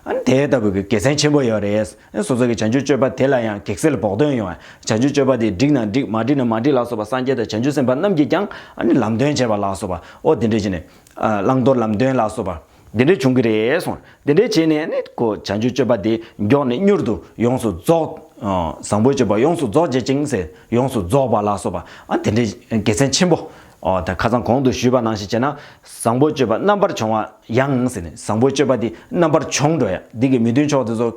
ཨ་ནི་དེ་ལྟ་བུའི་གི་དགེ་མཚན་ཆེན་པོ་ཡོད་རེད། ཨ་ནི་སོ་སོ་གི་བྱང་ཆུབ་སྤྱོད་པ་དེ་ལ་ཡང་གེགས་སེལ་བོགས་འདོན་ཡོང་བ། བྱང་ཆུབ་སྤྱོད་པ་དེ་འགྲིག་ན་འགྲིག་མ་འགྲིག་ན་མ་འགྲིག་ལ་སོགས་པ་སངས་རྒྱས་དང་བྱང་ཆུབ་སེམས་དཔའ་རྣམས་ཀྱིས་ཀྱང་ཨ་ནི་ལམ་སྟོན་བྱེད་པ་ལ་སོགས་པ། ཨོ་དེ་འདྲས་བྱས་ནས་ཨ་བླང་དོར་ལམ་སྟོན་ལ་སོགས་པ་དེ་འདྲས་བྱུང་གི་རེད་གསུངས། དེ་འདྲས་བྱས་ནས་ཨ་ནི་ཁོ་བྱང་ཆུབ་སྤྱོད་པ་དེ་མགྱོགས་ནས་མྱུར་དུ་ཡོངས་སུ་རྫོགས། ཨ་བཟང་པོའི་སྤྱོད་པ་ཡོངས་སུ་རྫོགས་བྱེད་ཅིང་ཟེར། ཡོངས་སུ་རྫོགས་པ་ལ་སོགས་པ། ཨ་དེ་འདྲས་དགེ་མཚན་ཆེན་པོ། ཨོ་ད་ཁ་སང་གོང་དུ་ཞུས་པ་ནང་བཞིན་བྱས་ན། བཟང་པོའི་སྤྱོད་པ་རྣམ་པར་སྦྱོང་བ་ཡང་ཟེར་ནས། བཟང་པོའི་སྤྱོད་པ་དེ་རྣམ་པར་སྦྱོང་འགྲོ་ཡ། འདི་གི་མི་མཐུན་ཕྱོགས་དེ་ཚོ་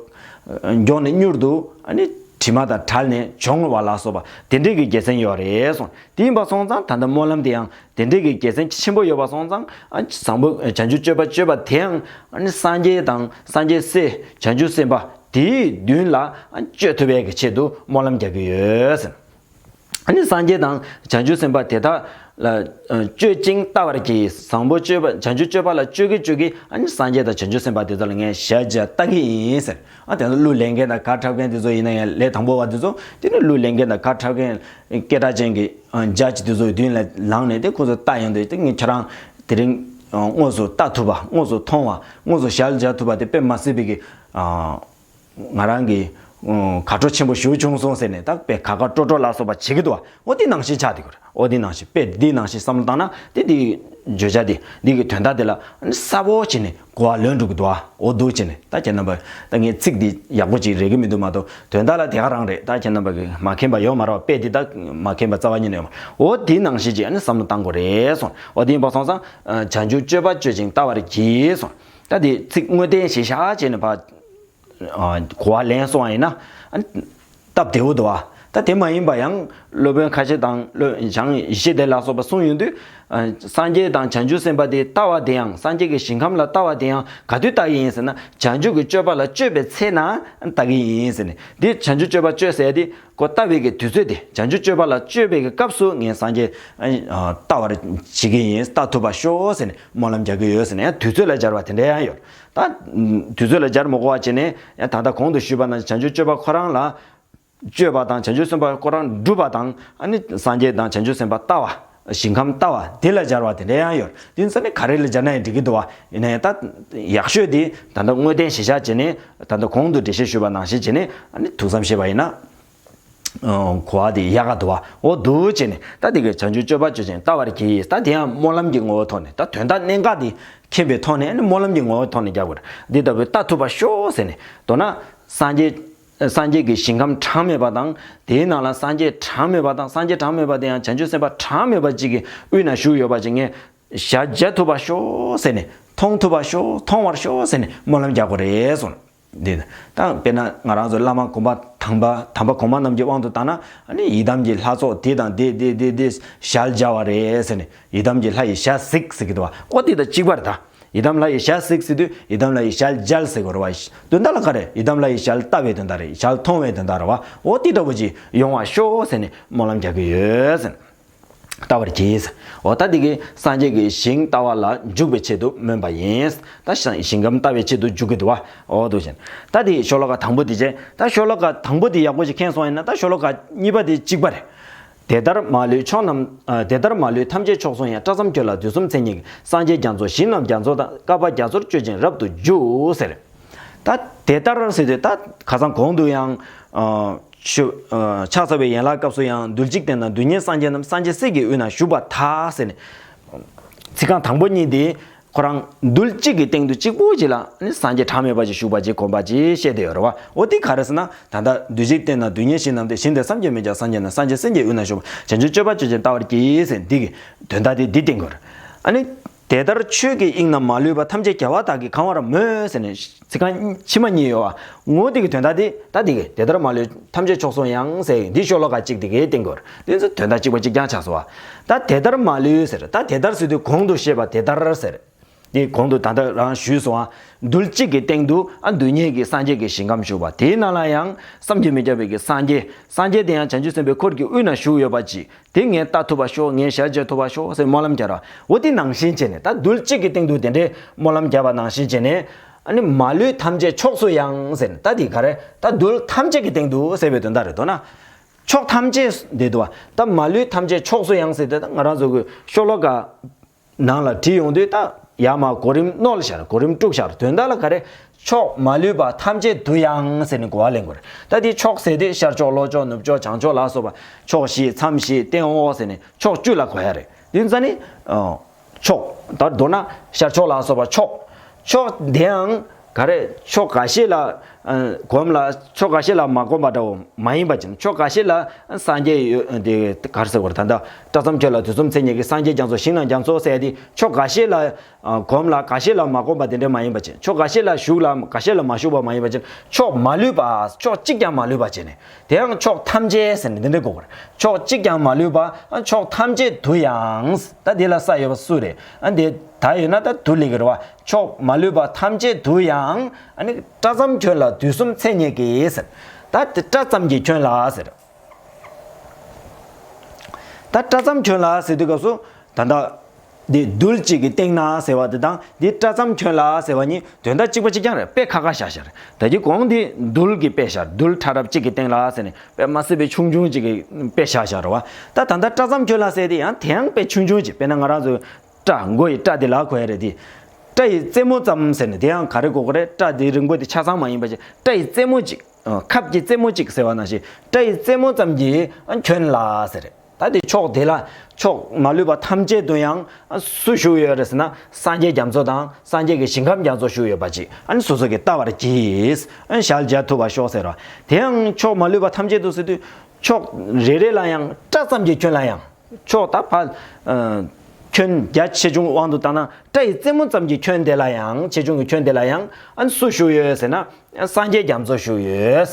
མགྱོགས་ནས་མྱུར་དུ་ཨ་ནི་དྲི་མ་དང་བྲལ་ནས་སྦྱོང་བ་ལ་སོགས་པ་དེ་འདྲའི་གི་དགེ་མཚན་ཡོད་རེད་གསུངས། དེ་ཡིན་པ་སོང་ཙང་ད་ལྟ་སྨོན་ལམ་དེ་ཡང་དེ་འདྲའི་གི་དགེ་མཚན་ཆེན་པོ་ཡོད་པ་སོང་ཙང་། ཨ་བཟང་པོ་བྱང་ཆུབ་སྤྱོད་པ་སྤྱོད་པ་དེའང་ཨ་ནི་སངས་རྒྱས་དང་སངས་རྒྱས་སྲས་བྱང་ཆུབ་སེམས་དཔའ་དེའི་མདུན་ལ་ཨ་སྤྱོད་ཐུབ་པའི་གི་ཆེད་དུ་སྨོན་ལམ་རྒྱག་གི་ཡོད་ཟེར། ཨ་ནི་སངས་རྒྱས་དང་བྱང་ཆུབ་སེམས་དཔའ་དེ་དག་ ལ་སྤྱོད་ཅིང་ལྟ་བར་གྱིས། བཟང་པོ་སྤྱོད་པ་བྱང་ཆུབ་སྤྱོད་པ་ལ་སྤྱོད་ཀྱི་སྤྱོད་ཀྱི་ཨ་ནི་སངས་རྒྱས་དང་བྱང་ཆུབ་སེམས་དཔའ་དེ་ཚོ་ལ་ངས་ཞལ་མཇལ་ལྟ་གི་ཡིན་ཟེར། ཨ་དེ་ཚོ་གླུ་ལེན་མཁན་དང་གར་འཁྲབ་མཁན་དེ་ཚོ་ཡིན་ན་ཡང་ལས་དང་པོ་བ་དེ་ཚོ་དེ་ནི་གླུ་ལེན་མཁན་དང་གར་འཁྲབ་མཁན་སྐད་གྲགས་ཅན་གྱི་ཇ་ཇི་དེ་ཚོའི་མདུན་ལ་ལངས་ནས་དེ་ཁོ་ཚོ་ལྟ་ཡོང་དུས་དེ་ངས་ཁྱེད་རང་དེ་རིང་དངོས་སུ་ལྟ་ཐུབ་པ་དངོས་སུ་མཐོང་བ་དངོས་སུ་ཞལ་མཇལ་ཐུབ་པ་དེ་དཔེ་མ་སྲིད་པའི་གི་ང་རང་གི་དགའ་སྤྲོ་ཆེན་པོ་ཞིག་བྱུང་སོང་ཟེར་ནས་ད་དཔེ་ཁ་ཁ་སྤྲོ་སྤྲོ་ལ་སོགས་པ་བྱེད་ཀྱི་འདུག་བ། འོ་དེ་ནང་བཞིན་ཆགས་དེ་གོ་རེད། འོ་དེ་ནང་བཞིན་དཔེ་འདི་ནང་བཞིན་བསམ་བློ་བཏང་ན་དེ་འདི་བརྗོད་བྱ་དེ་འདི་གི་དོན་དག་དེ་ལ་གསལ་པོ་བྱས་ནས་གོ་བ་ལོན་འགྲོ་གི་འདུག་བ། འོ་འདུག་བྱས་ནས་ད་ཁྱེད་རྣམ་པ་ད་ངས་ཚིག་འདི་ཡག་པོ་ཅིག་རེག་གི་མི་འདུག་མ་གཏོགས་དོན་དག་ལ་དེ་ག་རང་རེད། ད་ཁྱེད་རྣམ་པ་གི་མ་མཁྱེན་པ་ཡོད་མ་རེད་བ། དཔེ་འདི་ད་མ་མཁྱེན་པ་རྩ་བ་ཉིད་ནས་ཡོད་མ་རེད། འོ་དེ་ནང་བཞིན་ཅིག་ཨ་ནི་བསམ་བློ་བཏང་དགོས་རེད་སོང་། འོ་དེ་ཡིན་པ་སོང་ཙང་བྱང་ཆུབ་སྤྱོད་པ་སྤྱོད་ཅིང་ལྟ་བར་གྱིས་སོང་། ད་དེ་ཚིག་དངོས་བསྟན་གཞི་བཞག་བྱས་ནས་ཕར་གོ་བ་ལེན་སོང་བ་ཡིན་ན་ཨ་ནི་སྟབས་བདེ་བོ་འདུག་བ། ད་དེ་མ་ཡིན་པ་ཡང་སློབ་དཔོན་ཁ་ཆེ་དང་སློབ་བྱང་ཡེ་ཤེས་སྡེ་ལ་སོགས་པ་གསུངས་ཡོང་དུས་སངས་རྒྱས་དང་བྱང་ཆུབ་སེམས་དཔའ་དེ་ལྟ་བ་དེ་ཡང་སངས་རྒྱས་ཀྱི་ཞིང་ཁམས་ལ་ལྟ་བ་དེ་ཡང་ག་དུས་ལྟ་གི་ཡིན་ཟེར་ན་བྱང་ཆུབ་ཀྱི་སྤྱོད་པ་ལ་སྤྱོད་པའི་ཚེ་ན་ལྟ་གི་ཡིན་ཟེར་ནས། འདི་བྱང་ཆུབ་སྤྱོད་པ་སྤྱོད་ཟེར་ཡ་དེ་ཁོ་ལྟ་བའི་གི་དུས་ཚོད་དེ་བྱང་ཆུབ་སྤྱོད་པ་ལ་སྤྱོད་པའི་གི་སྐབས་སུ་ངས་སངས་རྒྱས་ལྟ་བར་བྱེད་ཀྱི་ཡིན། ལྟ་ཐུབ་པ་ཤོག་ཟེར་ནས་སྨོན་ལམ་རྒྱག་གི་ཡོད་ཟེར་ནས་ཡང་དུས་ཚོད་ལ་སྦྱར་བ་དེ་འདྲ་ཡང་ཡོད། ད་དུས་ཚོད་ལ་སྦྱར་མི་དགོས་པ་བྱས་ནས་ཡང་ད་ལྟ་གོང་དུ་ཞུས་པ་ན་བྱང་ཆུབ་སྤྱོད་པ་ཁོ་རང་ལ་སྤྱོད་པ་དང་བྱང་ཆུབ་སེམས་དཔའ་ཁོ་རང་སྒྲུབ་པ་དང་ཨ་ནི་སངས་རྒྱས་དང་བྱང་ཆུབ་སེམས་དཔའ་ལྟ་བ། ཞིང་ཁམས་ལྟ་བ་དེ་ལ་སྦྱར་བ་དེ་འདྲ་ཡང་ཡོད། དེ་ཚོ་ནི་ག་རེ་ལ་སྦྱར་ན་ཡང་འགྲིག་གི་འདུག་བ། ཡིན་ན་ཡང་ད་ཡག་ཤོས་དེ་ད་ལྟ་དངོས་བསྟན་གཞི་བཞག་བྱས་ནས་ད་ལྟ་གོང་དུ་འགྲེལ་བཤད་ཞུས་པ་ནང་བཞིན་བྱས་ནས་ཨ་ནི་ཐུགས་བསམ་བཞེས་པ་ཡིན་ན་གོ་བ་དེ་ཡག་ག་འདུག་བ། འོ་འདུག་བྱས་ནས་ད་དེ་གའི་བྱང་ཆུབ་སྤྱོད་པ་སྤྱོད་ཅིང་ལྟ་བར་གྱིས། ད་དེ་ཡང་སྨོན་ལམ་གྱི་ངོ་བོའི་ཐོག་ནས་ད་དོན་དག་གནད་འགག་དེ་མཁྱེན་པའི་ཐོག་ནས་ཨ་ནི་སྨོན་ལམ་གྱི་ངོ་བོའི་ཐོག་ནས་རྒྱག་དགོས་རེད། འདི་ལྟ་བུའི་ལྟ་ཐུབ་པ་ཤོག་ཟེར་ནས་མདོར་ན་སངས་རྒྱས། སངས་རྒྱས་ཀྱི་ཞིང་ཁམས་གྲངས་མེད་པ་དང་། དེའི་ནང་ལ་སངས་རྒྱས་གྲངས་མེད་པ་དང་། སངས་རྒྱས་གྲངས་མེད་པ་དེ་ཡང་བྱང་ཆུབ་སེམས་དཔའ་གྲངས་མེད་པ་གཅིག་གི་དབུས་ན་བཞུགས་ཡོད་པ་ཅིག་ངས་ཞལ་མཇལ་ཐུབ་པ་ཤོག་ཟེར་ནས། མཐོང་ཐུབ་པ་ཤོག་མཐོང་བར་ཤོག་ཟེར་ནས་སྨོན་ལམ་རྒྱག་དགོས་རེད་གསུངས། འདི་ད་དཔེར་ན་ང་རང་ཚོ་བླ་མ་དགོན་པ་དམ་པ་དམ་པ་གོང་མ་རྣམས་ཀྱི་དབང་དུ་བཏང་ན་ཨ་ནི་ཡི་དམ་གྱི་ལྷ་ཚོགས་དེ་དང་དེ་དེ་དེ་དེ་ཞལ་མཇལ་བ་རེད་ཟེར་ནས། ཡི་དམ་གྱི་ལྷ་ཡི་ཞལ་གཟིགས་ཟེར་གྱི་འདུག་བ། ཨོ་དེ་དང་གཅིག་པ་རེད་ད། ཡི་དམ་ལྷ་ཡི་ཞལ་གཟིགས་ཟེར་དུས་ཡི་དམ་ལྷ་ཡི་ཞལ་མཇལ་ཟེར་དགོས་རེད་བ། དོན་དག་ལ་ག་རེ། ཡི་དམ་ལྷ་ཡི་ཞལ་ལྟ་བའི་དོན་དག་རེད། ཞལ་མཐོང་བའི་དོན་དག་རེད་བ། ཨོ་དེ་འདྲ་བོ་ཅིག་ཡོང་བ་ཤོག་ཟེར་ནས་སྨོན་ལམ་རྒྱག་གི་ཡོད་ཟེར། ལྟ་བར་གྱིས། ཨོ་ད་འདི་གི་སངས་རྒྱས་ཀྱི་ཞིང་ལྟ་བ་ལ་འཇུག་པའི་ཆེད་དུ་སྨོན་པ་ཡིན། ད་ཞིང་ཞིང་ཁམས་ལྟ་བའི་ཆེད་དུ་འཇུག་གི་འདུག་བ། ཨོ་འདུག་བཞིན། ད་འདི་ཤོ་ལོ་ཀ་དང་པོ་འདི་བྱས། ད་ཤོ་ལོ་ཀ་དང་པོ་འདི་ཡག་པོ་ཞིག་མཁྱེན་སོང་ཡིན་ན་ད་ཤོ་ལོ་ཀ་གཉིས་པ་འདི་གཅིག་པ་རེད། དེ་ལྟར་མ་ལུས་ཕྱོགས་རྣམས། ཨ། དེ་ལྟར་མ་ལུས་ཐམས་ཅད་ཕྱོགས་སུ་ཡང་། སྐྲ་ཙམ་ཁྱོད་ལ་དུས་གསུམ་མཚན་ཉིད་ཀྱི། སངས་རྒྱས་རྒྱ་མཚོ་ཞིང་རྣམས་རྒྱ་མཚོ་དང་། བསྐལ་པ་རྒྱ་མཚོར་སྤྱོད་ཅིང་རབ་ཏུ་རྒྱུ་ཟེར། ད་དེ་ལྟར་ཟེར་དུས་ད་ཁ་སང་གོང་དུ་ཡང་ཨ་ཆུ་ཨ་ཕྱག་འཚལ་བའི་ཡན་ལག་སྐབས་སུ་ཡང་རྡུལ་གཅིག་སྟེང་ན་རྡུལ་སྙེད་སངས་རྒྱས་རྣམས་སངས་རྒྱས་སྲས་ཀྱི་དབུས་ན་བཞུགས་པར་ཐལ་ཟེར་ནས། ཚིག་རྐང་དང་པོ་གཉིས་དེ། ཁོ་རང་རྡུལ་གཅིག་གི་སྟེང་དུ་གཅིག་པུ་ཅིག་ལ་ནི་སངས་རྒྱས་གྲངས་མེད་པ་ཅིག་བཞུགས་པ་ཅིག་གོམས་པ་ཅིག་བཤད་དེ་ཡོད་རེད་བ། འོ་དེ་ག་རེ་ཟེར་ན་ད་ལྟ་རྡུལ་གཅིག་སྟེང་ན་རྡུལ་སྙེད་ཞིང་རྣམས་ཏེ། ཞིང་དེར་བསམ་གྱིས་མི་ཁྱབ་སངས་རྒྱས་རྣམས། སངས་རྒྱས་སྲས་ཀྱི་དབུས་ན་བཞུགས་པ། བྱང་ཆུབ་སྤྱོད་པ་སྤྱོད་ཅིང་ལྟ་བར་གྱིས་ཟེར་འདི་གི་དོན་དག་དེ་འདི་བསྟན་དགོས་རེད། ཨ་ནི་དེ་ལྟར་ཆོས་ཀྱི་དབྱིངས་རྣམས་མ་ལུས་པ། ཐམས་ཅད་རྒྱལ་བ་དག་གིས་གང་བར་མོས་ཟེར་ནས། ཚིག་རྐང་ཕྱི་མ་གཉིས་ཡོད་བ། ངོ་དེ་གི་དོན་དག་དེ་ད་དེ་གི་དེ་ལྟར་མ་ལུས་ཐམས་ཅད་ཕྱོགས་སུ་ཡང་ཟེར་འདི་ཤོ་ལོ་ཀ་གཅིག་དེ་གི་བསྟན་དགོས་རེད། དེ་ཚོ་དོན་དག་གཅིག་པ་གཅིག་རྐྱང་ཆགས་སོང་བ། ད་དེ་ལྟར་མ་ལུས་ཟེར། ད་དེ་ལྟར་ཟེར་དུས་གོང་དུ་བཤད་པ་དེ་ལྟར་ཟེར། དེ་གོང་དུ་ད་ལྟ་རང་ཞུས་སོང་ཨ། རྡུལ་གཅིག་གི་སྟེང་དུ་ཨ་རྡུལ་སྙེད་ཀྱི་སངས་རྒྱས་ཀྱི་ཞིང་ཁམས་བཞུགས་པ་དེའི་ནང་ལ་ཡང་བསམ་གྱིས་མི་ཁྱབ་པའི་གི་སངས་རྒྱས། སངས་རྒྱས་དེ་ཡང་བྱང་ཆུབ་སེམས་དཔའི་འཁོར་གྱི་དབུས་ན་བཞུགས་ཡོད་པ་ཅིག་དེ་ངས་ལྟ་ཐུབ་པ་ཤོག་ངས་ཞལ་མཇལ་ཐུབ་པ་ཤོག་ཟེར་སྨོན་ལམ་རྒྱག་ར། འོ་དེ་ནང་བཞིན་བྱས་ནས་ད་རྡུལ་གཅིག་གི་སྟེང་དུ་དེ་འདྲའི་སྨོན་ལམ་བརྒྱབ་པ་ནང་བཞིན་བྱས་ནས་ཨ་ནི་མ་ལུས་ཐམས་ཅད་ཕྱོགས་སུ་ཡང་ཟེར་ནས་ད་དེ་ག་རེ། ད་རྡུལ་ཐམས་ཅད་ཀྱི་སྟེང་དུ་ཟེར་བའི་དོན་དག་རེད་འདུག་ན། ཕྱོགས་ཐམས་ཅད་དེ་འདུག་བ། ད་མ་ལུས་ཐམས་ཅད་ཕྱོགས་སུ་ཡང་ཟེར་དེ་ད་ང་རང་ཚོ་གི་ཤོ་ལོ་ཀ་ནང་ལ་བྲིས་ཡོང་དུས་ད་ཡར་མར་གོ་རིམ་བསྣོལ་བཞག་གོ་རིམ་དཀྲུགས་བཞག་དོན་དག་ལ་ག་རེ། ཕྱོགས་མ་ལུས་པ་ཐམས་ཅད་དུ་ཡང་ཟེར་ནས་གོ་བ་ལེན་དགོས་རེད། ད་དེ་ཕྱོགས་ཟེར་དུས་ཤར་ཕྱོགས་ལྷོ་ཕྱོགས་ནུབ་ཕྱོགས་བྱང་ཕྱོགས་ལ་སོགས་པ་ཕྱོགས་བཞི་མཚམས་བཞི་སྟེང་འོག་ཟེར་ནས་ཕྱོགས་བཅུ་ལ་གོ་ཡ་རེད། དེ་ཙ་ནི་ཨ་ཕྱོགས་ད་མདོར་ན་ཤར་ཕྱོགས་ལ་སོགས་པ་ཕྱོགས། ཕྱོགས་དེའང་ག་རེ་ཕྱོགས་འགའ་ཤས་ལ་ཨ་གོམས་ལ་ཕྱོགས་འགའ་ཤས་ལ་མ་གོམས་པ་འདྲ་བོ་མ་ཡིན་པ་ཅིག་ཕྱོགས་འགའ་ཤས་ལ་སངས་རྒྱས་ཡོད་དེ་ག་རེ་ཟེར་དགོས་རེད། ད་ལྟ་སྐྲ་ཙམ་ཁྱོད་ལ་དུས་གསུམ་མཚན་ཉིད་ཀྱི་སངས་རྒྱས་རྒྱ་མཚོ་ཞིང་རྣམས་རྒྱ་མཚོ་ཟེར་ཡ་དེ་ཕྱོགས་འགའ་ཤས་ལ་ཨ་གོམས་ལ་འགའ་ཤས་ལ་མ་གོམས་པ་དེ་འདྲ་མ་ཡིན་པ་ཅིག་ཕྱོགས་འགའ་ཤས་ལ་ཞུགས་ལ་འགའ་ཤས་ལ་མ་ཞུགས་པ་མ་ཡིན་པ་ཅིག་ཕྱོགས་མ་ལུས་པ་ཕྱོགས་གཅིག་ཀྱང་མ་ལུས་པ་བྱས་ནས་དེའང་ཕྱོགས་ཐམས་ཅད་ཟེར་ནས་འདི་འདྲ་གོ་དགོས་རེད། ཕྱོགས་གཅིག་ཀྱང་མ་ལུས་པ་ཕྱོགས་ཐམས་ཅད་དུ་ཡང་། ད་འདི་ལ་ས་ཡོད་པ་སུ་རེད། ཨ་འདི་ད་ཡོད་ན་ད་དུ་ལེགས་རེད་བ། ཕྱོགས་མ་ལུས་པ་ཐམས་ཅད་དུ་ཡང་། ཨ་ནི་སྐྲ་ཙམ་ཁྱོད་ལ་དུས་གསུམ་མཚན་ཉིད་ཀྱི་ཟེར། ད་དེ་སྐྲ་ཙམ་གྱིས་ཁྱོད་ལ་ཟེར། ད་སྐྲ་ཙམ་གྱོན་ལ་ཟེར་དུས་སྐབས་སུ་ད་ལྟ་འདི་རྡུལ་གཅིག་གི་སྟེང་ན་ཟེར་བ་དེ་དང་འདི་སྐྲ་ཙམ་གྱོན་ལ་ཟེར་བ་གཉིས་དོན་དག་གཅིག་པ་གཅིག་རྐྱང་རེད། དཔེ་ཁ་ཁ་བཞག་བཞག་རེད། ད་ཀྱི་གོང་འདི་རྡུལ་གྱི་དཔེ་བཞག་རྡུལ་ཕྲ་རབ་གཅིག་གི་སྟེང་ལ་ཟེར་ནས་དཔེ་མ་སྲིད་པའི་ཆུང་ཆུང་གཅིག་གི་དཔེ་བཞག་བཞག་རེད་བ། ད་ད་ལྟ་སྐྲ་ཙམ་གྱོན་ལ་ཟེར་དེ་ཡང་དེ་ཡང་དཔེ་ཆུང་ཆུང་གཅིག་དཔེར་ན་ང་རང་ཚོ་སྐྲ་མགོ་ཡི་སྐྲ་དེ་ལ་གོ་ཡ་རེད་དེ། སྐྲ་ཡི་རྩེ་མོ་ཙམ་ཟེར་ནས་དེ་ཡང་ག་རེ་གོ་གོ་རེད། སྐྲ་དེ་རིང་པོ་དེ་ཆ་ཚང་མ་ཡིན་པ་ཞིག་སྐྲ་ཡི་རྩེ་མོ་གཅིག་ཁབ་ཀྱི་རྩེ་མོ་གཅིག་ཟེར་བ་ནང་བཞིན་སྐྲ་ཡི་རྩེ་མོ་ཙམ་གྱིས་གྱོན་ལ་ཟེར། ད་དེ་ཕྱོགས་དེ་ལ་ཕྱོགས་མ་ལུས་པ་ཐམས་ཅད་དུ་ཡང་སུ་བཞུགས་ཡོད་རེད་ཟེར་ན་སངས་རྒྱས་རྒྱ་མཚོ་དང་སངས་རྒྱས་ཀྱི་ཞིང་ཁམས་རྒྱ་མཚོ་བཞུགས་ཡོད་པ་ཅིག་ཨ་ནི་སོ་སོ་གིས་བལྟ་བར་གྱིས། ཨ་ནི་ཞལ་མཇལ་ཐུབ་པར་ཤོག་ཟེར་བ། དེ་ཡང་ཕྱོགས་མ་ལུས་པ་ཐམས་ཅད་དུ་ཟེར་དུས་ཕྱོགས་རེ་རེ་ལ་ཡང་སྐྲ་ཙམ་གྱིས་ཁྱོན་ལ་ཡང་། ཕྱོགས་ད་ཕ། ཁྱོན་རྒྱ་ཆེ་ཆུང་དབང་དུ་བཏང་ན་སྐྲ་ཡི་རྩེ་མོ་ཙམ་གྱི་ཁྱོན་དེ་ལ་ཡང་ཆེ་ཆུང་གི་ཁྱོན་དེ་ལ་ཡང་ཨ་ནི་སུ་བཞུགས་ཡོད་ཟེར་ན་སངས་རྒྱས་རྒྱ་མཚོ་བཞུགས་ཡོད།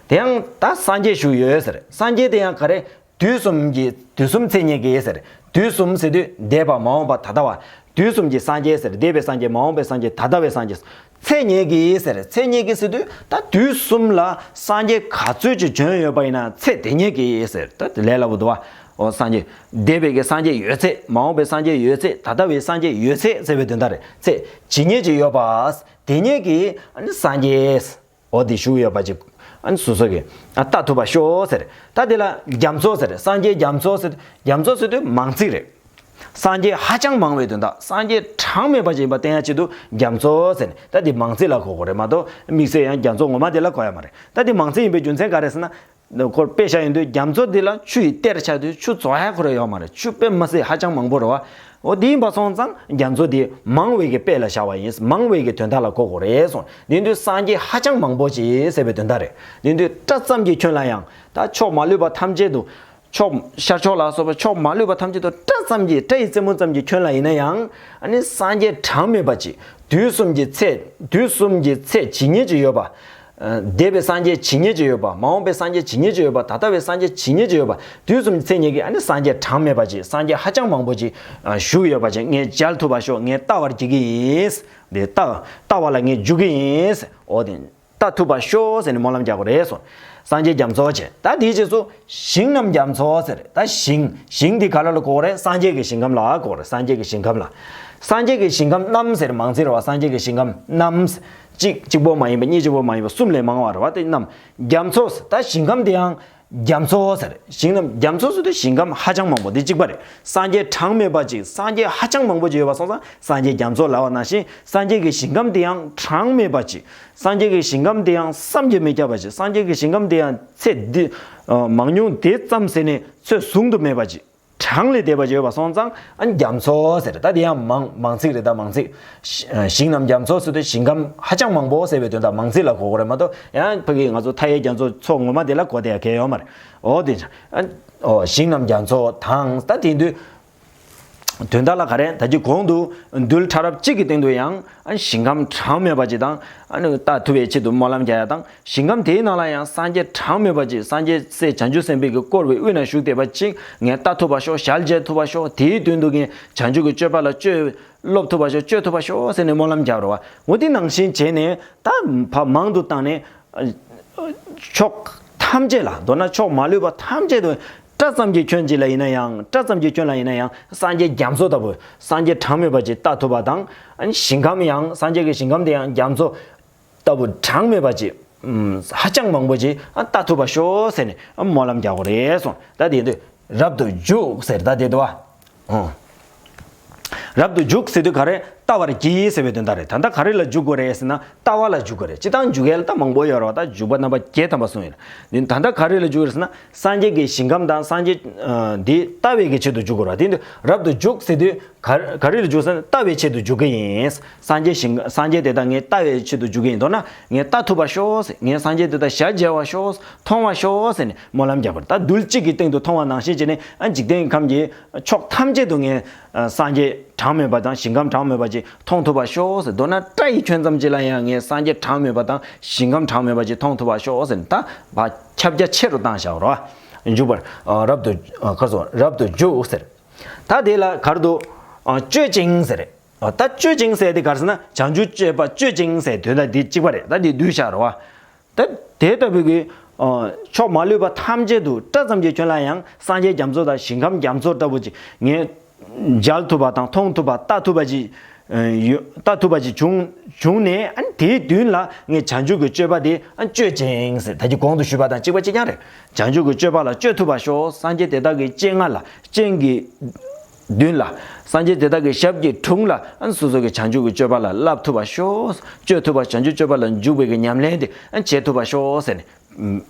དེ་ཡང་ད་སངས་རྒྱས་བཞུགས་ཡོད་ཟེར། སངས་རྒྱས་དེ་ཡང་ག་རེ་དུས་གསུམ་གྱི་དུས་གསུམ་མཚན་ཉིད་ཀྱི་ཟེར། དུས་གསུམ་ཟེར་དུས་འདས་པ་མ་འོངས་པ་ད་ལྟ་བ། དུས་གསུམ་གྱི་སངས་རྒྱས་ཟེར། འདས་པའི་སངས་རྒྱས་མ་འོངས་པའི་སངས་རྒྱས་ད་ལྟ་བའི་སངས་རྒྱས། མཚན་ཉིད་ཀྱི་ཟེར། མཚན་ཉིད་ཀྱི་ཟེར་དུས་ད་དུས་གསུམ་ལ་སངས་རྒྱས་ག་ཚོད་ཅིག་བྱོན་ཡོད་པ་ཡིན་ན་ཚེ་དེ་ཉིད་ཀྱི་ཟེར། ད་དེ་ལས་སླ་པོ་འདུག་བ། འོ་སངས་རྒྱས་འདས་པའི་གི་སངས་རྒྱས་ཡོད་ཚད་མ་འོངས་པའི་སངས་རྒྱས་ཡོད་ཚད་ད་ལྟ་བའི་སངས་རྒྱས་ཡོད་ཚད་ཟེར་བའི་དོན་དག་རེད། ཚེ་ཇི་སྙེད་ཅིག་ཡོད་པ་དེ་ཉིད་ཀྱི་ཨ་ནི་སངས་རྒྱས། འོ་དེ་བཞུགས་ཡོད་པ་ཅིག་ཨ་ནི་སོ་སོ་གིས་ཨ་བལྟ་ཐུབ་པར་ཤོག་ཟེར། ད་དེ་ལ་རྒྱ་མཚོ་ཟེར། སངས་རྒྱས་རྒྱ་མཚོ་ཟེར། རྒྱ་མཚོ་ཟེར་དུས་མང་ཚིག་རེད། སངས་རྒྱས་ཧ་ཅང་མང་བའི་དོན་དག་སངས་རྒྱས་གྲངས་མེད་པ་ཅིག་ཡིན་པ་བསྟན་ཡ་ཆེད་དུ་རྒྱ་མཚོ་ཟེར་ནས་ད་དེ་མང་ཚིག་ལ་གོ་དགོས་རེད་མ་གཏོགས་དམིགས་བསལ་ཡང་རྒྱ་མཚོ་ངོ་མ་དེ་ལ་གོ་ཡ་མ་རེད། ད་དེ་མང་ཚིག་ཡིན་པའི་རྒྱུ་མཚན་ག་རེ་ཟེར་ན། ཁོར་དཔེ་བཞག་ཡོང་དུས་རྒྱ་མཚོ་འདི་ལ་ཆུ་ཡི་གཏེར་ཆགས་དུས་ཆུ་རྫོགས་ཡ་ཁོ་ར་ཡོད་མ་རེད། ཆུ་དཔེ་མ་སྲིད་ཧ་ཅང་མང་པོ་རེད་བ། འོ་དེ་ཡིན་པ་སོང་ཙང་རྒྱ་མཚོ་འདི་མང་བའི་གི་དཔེ་ལ་བཞག་པ་ཡིན། མང་བའི་གི་དོན་དག་ལ་གོ་དགོས་རེད་གསུངས། དེ་དུས་སངས་རྒྱས་ཧ་ཅང་མང་པོ་ཅིག་ཟེར་བའི་དོན་དག་རེད། དེ་དུས་སྐྲ་ཙམ་གྱིས་ཁྱོན་ལ་ཡང་ད་ཕྱོགས་མ་ལུས་པ་ཐམས་ཅད་དུ། ཕྱོགས་ཤར་ཕྱོགས་ལ་སོགས་པ་ཕྱོགས་མ་ལུས་པ་ཐམས་ཅད་དུ་སྐྲ་ཙམ་གྱི་སྐྲ་ཡི་རྩེ་མོ་ཙམ་གྱི་ཁྱོན་ལ་ཡིན་ན་ཡང་ཨ་ནི་སངས་རྒྱས་གྲངས་མེད་པ་ཅིག་དུས་གསུམ་གྱི་ཚེ་དུས་གསུམ་གྱི་ཚེ་ཇི་སྙེད་ཅིག་ཡོད་པ། འདས་པའི་སངས་རྒྱས་ཇི་སྙེད་ཅིག་ཡོད་པ། མ་འོངས་པའི་སངས་རྒྱས་ཇི་སྙེད་ཅིག་ཡོད་པ། ད་ལྟ་བའི་སངས་རྒྱས་ཇི་སྙེད་ཅིག་ཡོད་པ། དུས་གསུམ་གྱི་ཚེ་སྙེད་ཀྱི་ཨ་ནི་སངས་རྒྱས་གྲངས་མེད་པ་ཅིག་སངས་རྒྱས་ཧ་ཅང་མང་པོ་ཅིག་བཞུགས་ཡོད་པ་ཅིག་ངས་མཇལ་ཐུབ་པར་ཤོག་ངས་བལྟ་བར་བགྱི་གི་ཡིན། འདི་ལྟ་ལྟ་བ་ལ་ངས་འཇུག་གི་ཡིན། འོ་དེ། ལྟ་ཐུབ་པར་ཤོག་ཟེར་ནས་སྨོན་ལམ་རྒྱག་དགོས་རེད་གསུངས། སངས་རྒྱས་རྒྱ་མཚོ་བྱས། ད་དེའི་རྗེས་སུ་ཞིང་རྣམས་རྒྱ་མཚོ་ཟེར། ད་ཞིང་ཞིང་འདི་ག་ལ་ལ་གོ་རེད། སངས་རྒྱས་ཀྱི་ཞིང་ཁམས་ལ་གོ་རེད། སངས་རྒྱས་ཀྱི་ཞིང་ཁམས་ལ། སངས་རྒྱས་ཀྱི་ཞིང་ཁམས་རྣམས་ཟེར་མང་ཚིག་རེད་བ། སངས་རྒྱས་ཀྱི་ཞིང་ཁམས་རྣམས། གཅིག་གཅིག་པོ་མ་ཡིན་པ་གཉིས་གཅིག་པོ་མ་ཡིན་པ་གསུམ་ལས་མང་བ་རེད་བ། དེ་རྣམས་རྒྱ་མཚོ་ཟེར། ད་ཞིང་ཁམས་འདི་ཡང་རྒྱ་མཚོ་ཟེར། ཞིང་རྣམས་རྒྱ་མཚོ་ཟེར་དུས་ཞིང་ཁམས་ཧ་ཅང་མང་པོ་འདི་གཅིག་པ་རེད། སངས་རྒྱས་གྲངས་མེད་པ་ཅིག་སངས་རྒྱས་ཧ་ཅང་མང་པོ་ཅིག་ཡོད་པ་སོང་ཙང་སངས་རྒྱས་རྒྱ་མཚོ་ལབ་པ་ནང་བཞིན་སངས་རྒྱས་ཀྱི་ཞིང་ཁམས་འདི་ཡང་གྲངས་མེད་པ་ཅིག་སངས་རྒྱས་ཀྱི་ཞིང་ཁམས་འདི་ཡང་བསམ་གྱིས་མི་ཁྱབ་པ་ཅིག་སངས་རྒྱས་ཀྱི་ཞིང་ཁམས་འདི་ཡང་ཚད་འདི་མང་ཉུང་དེ་ཙམ་ཟེར་ནས་ཚོད་བཟུང་དུ་མེད་པ་ཅིག་གྲངས་ལས་འདས་པ་ཅིག་ཡོད་པ་སོང་ཙང་ཨ་ནི་རྒྱ་མཚོ་ཟེར། ད་དེ་ཡང་མང་མང་ཚིག་རེད། ད་མང་ཚིག་ཞིང་རྣམས་རྒྱ་མཚོ་ཟེར་དུས་ཞིང་ཁམས་ཧ་ཅང་མང་པོ་ཟེར་བའི་དོན་དག་མང་ཚིག་ལ་གོ་དགོས་རེད་མ་གཏོགས་ཡང་ཕ་གི་ང་ཚོ་མཐའ་ཡས་རྒྱ་མཚོ་མཚོ་ངོ་མ་དེ་ལ་གོ་བསྡད་ཡ་གལ་ཡོད་མ་རེད། འོ་དེ་ཨ་འོ་ཞིང་རྣམས་རྒྱ་མཚོ་དང་ད་དེ་དུས། དོན་དག་ལ་ག་རེ་ད་ཅི་གོང་དུ་རྡུལ་ཕྲ་རབ་གཅིག་གི་སྟེང་དུ་ཡང་ཨ་ཞིང་ཁམས་གྲངས་མེད་པ་ཅིག་དང་ཨ་ནི་ལྟ་ཐུབ་པའི་ཆེད་དུ་སྨོན་ལམ་རྒྱག་ཡ་དང་ཞིང་ཁམས་དེའི་ནང་ལ་ཡང་སངས་རྒྱས་གྲངས་མེད་པ་ཅིག་སངས་རྒྱས་སྲས་བྱང་ཆུབ་སེམས་དཔའི་གི་བསྐོར་བའི་དབུས་ན་བཞུགས་བསྡད་པ་ཅིག་ངས་ལྟ་ཐུབ་པ་ཤོག་ཞལ་མཇལ་ཐུབ་པ་ཤོག་དེའི་མདུན་དུ་ངས་བྱང་ཆུབ་ཀྱི་སྤྱོད་པ་ལ་སྤྱོད་སློབ་ཐུབ་པ་ཤོག་སྤྱོད་ཐུབ་པ་ཤོག་ཟེར་ནས་སྨོན་ལམ་རྒྱག་རོགས། འོ་དེ་ནང་བཞིན་བྱས་ནས་ད་བ་མང་དུ་བཏང་ནས། ཕྱོགས་ཐམས་ཅད་ལ་མདོར་ན་ཕྱོགས་མ་ལུས་པ་ཐམས་ཅད་དུ་སྐྲ་ཙམ་གྱི་ཁྱོན་ཅིག་ལ་ཡིན་ན་ཡང་སྐྲ་ཙམ་གྱི་ཁྱོན་ལ་ཡིན་ན་ཡང་སངས་རྒྱས་རྒྱ་མཚོ་ལྟ་བུ་སངས་རྒྱས་གྲངས་མེད་པ་ཅིག་ལྟ་ཐུབ་པ་དང་ཨ་ནི་ཞིང་ཁམས་ཡང་སངས་རྒྱས་ཀྱི་ཞིང་ཁམས་དེ་ཡང་རྒྱ་མཚོ་ལྟ་བུ་གྲངས་མེད་པ་ཅིག་ཧ་ཅང་མང་པོ་ཅིག་ལྟ་ཐུབ་པ་ཤོག་ཟེར་ནས་སྨོན་ལམ་རྒྱག་དགོས་རེད་གསུངས། ད་དེ་དུས་རབ་ཏུ་འཇུག་ཟེར་ད་དེ་དུ་བ། ཨོ། རབ་ཏུ་འཇུག་ཟེར་དུས་ག་རེ་ལྟ་བར་གྱིས་ཟེར་བའི་དོན་དག་རེད། ད་ལྟ་ག་རེ་ལ་འཇུག་དགོས་རེད་ཟེར་ན་ལྟ་བ་ལ་འཇུག་དགོས་རེད། སྤྱིར་བཏང་འཇུག་ཡ་ལ་ད་མང་པོ་ཡོད་རེད་བ། ད་འཇུག་པ་རྣམ་པ་བརྒྱད་ཐམ་པ་གསུངས་ཡོད། འདི་ད་ལྟ་ག་རེ་ལ་འཇུག་རེད་ཟེར་ན་སངས་རྒྱས་ཀྱི་ཞིང་ཁམས་དང་སངས་རྒྱས་འདི་ལྟ་བའི་གི་ཆེད་དུ་འཇུག་དགོས་རེད་བ། དེ་འདི་རབ་ཏུ་འཇུག་ཟེར་དུས་ག་ག་རེ་ལ་འཇུག་ཟེར་ན་ལྟ་བའི་ཆེད་དུ་འཇུག་གི་ཡིན། སངས་རྒྱས་ཞིང་སངས་རྒྱས་དེ་དག་ངས་ལྟ་བའི་ཆེད་དུ་འཇུག་གི་ཡིན། མདོར་ན་ངས་ལྟ་ཐུབ་པ་ཤོག་ཟེར། ངས་སངས་རྒྱས་དེ་དག་ཞལ་མཇལ་བ་ཤོག་མཐོང་བ་ཤོག་ཟེར་ནས་སྨོན་ལམ་རྒྱག་པར་ད་རྡུལ་གཅིག་གི་སྟེང་དུ་མཐོང་བ་ནང་བཞིན་བྱས་ནས་ཨ་འཇིག་རྟེན་ཁམས་ཀྱི་ཕྱོགས་ཐམས་ཅད་དུ་ངས་སངས་རྒྱས་གྲངས་མེད་པ་དང་ཞིང་ཁམས་གྲངས་མེད་པ་ཅིག་མཐོང་ཐུབ་པ་ཤོག་ཟེར། མདོར་ན་སྐྲ་ཡི་ཁྱོན་ཙམ་ཅིག་ལ་ཡང་ངས་སངས་རྒྱས་གྲངས་མེད་པ་དང་ཞིང་ཁམས་གྲངས་མེད་པ་ཅིག་མཐོང་ཐུབ་པ་ཤོག་ཟེར་ནས་ད་ཁྱབ་རྒྱ་ཆེ་རུ་བཏང་བཞག་རོ། འཇུག་པར་རབ་ཏུ་ཁར་སོང་རབ་ཏུ་འཇུག་ཟེར། ད་དེ་ལ་གར་དུ་སྤྱོད་ཅིང་ཟེར། ད་སྤྱོད་ཅིང་ཟེར་དེ་གར་ཟེར་ན་བྱང་ཆུབ་སྤྱོད་པ་སྤྱོད་ཅིང་ཟེར་དོན་དག་འདི་གཅིག་པ་རེད། ད་འདི་བསྡུས་བཞག་རོ། ད་དེ་ལྟ་བུའི་གི་ ཕྱོགས་མ་ལུས་པ་ཐམས་ཅད་དུ་སྐྲ་ཙམ་གྱི་ཁྱོན་ལ་ཡང་སངས་རྒྱས་རྒྱ་མཚོ་དང་ཞིང་ཁམས་རྒྱ་མཚོ་ལྟ་བུ་ཅིག་ངས་མཇལ་ཐུབ་པ་དང་མཐོང་ཐུབ་པ་ལྟ་ཐུབ་པ་ཅིག་ཡོད། ལྟ་ཐུབ་པ་ཅིག་བྱུང་བྱུང་ནས། ཨ་ནི་དེའི་མདུན་ལ་ངས་བྱང་ཆུབ་ཀྱི་སྤྱོད་པ་དེ་ཨ་སྤྱོད་ཅིང་ཟེར། ད་ཅི་གོང་དུ་ཞུས་པ་དང་གཅིག་པ་གཅིག་རྐྱང་རེད། བྱང་ཆུབ་ཀྱི་སྤྱོད་པ་ལ་སྤྱོད་ཐུབ་པར་ཤོག། སངས་རྒྱས་དེ་དག་གི་སྤྱན་སྔ་ལ། སྤྱན་གྱི་མདུན་ལ། སངས་རྒྱས་དེ་དག་གི་ཞབས་ཀྱི་དྲུང་ལ་ཨ་སོ་སོ་གི་བྱང་ཆུབ་ཀྱི་སྤྱོད་པ་ལ་བསླབ་ཐུབ་པར་ཤོག། སྤྱོད་ཐུབ་པ། བྱང་ཆུབ་སྤྱོད་པ་ལ་འཇུག་པའི་གི་ཉམས་ལེན་དེ་ཨ་བྱེད་ཐུབ་པར་ཤོག་ཟེར་ནས།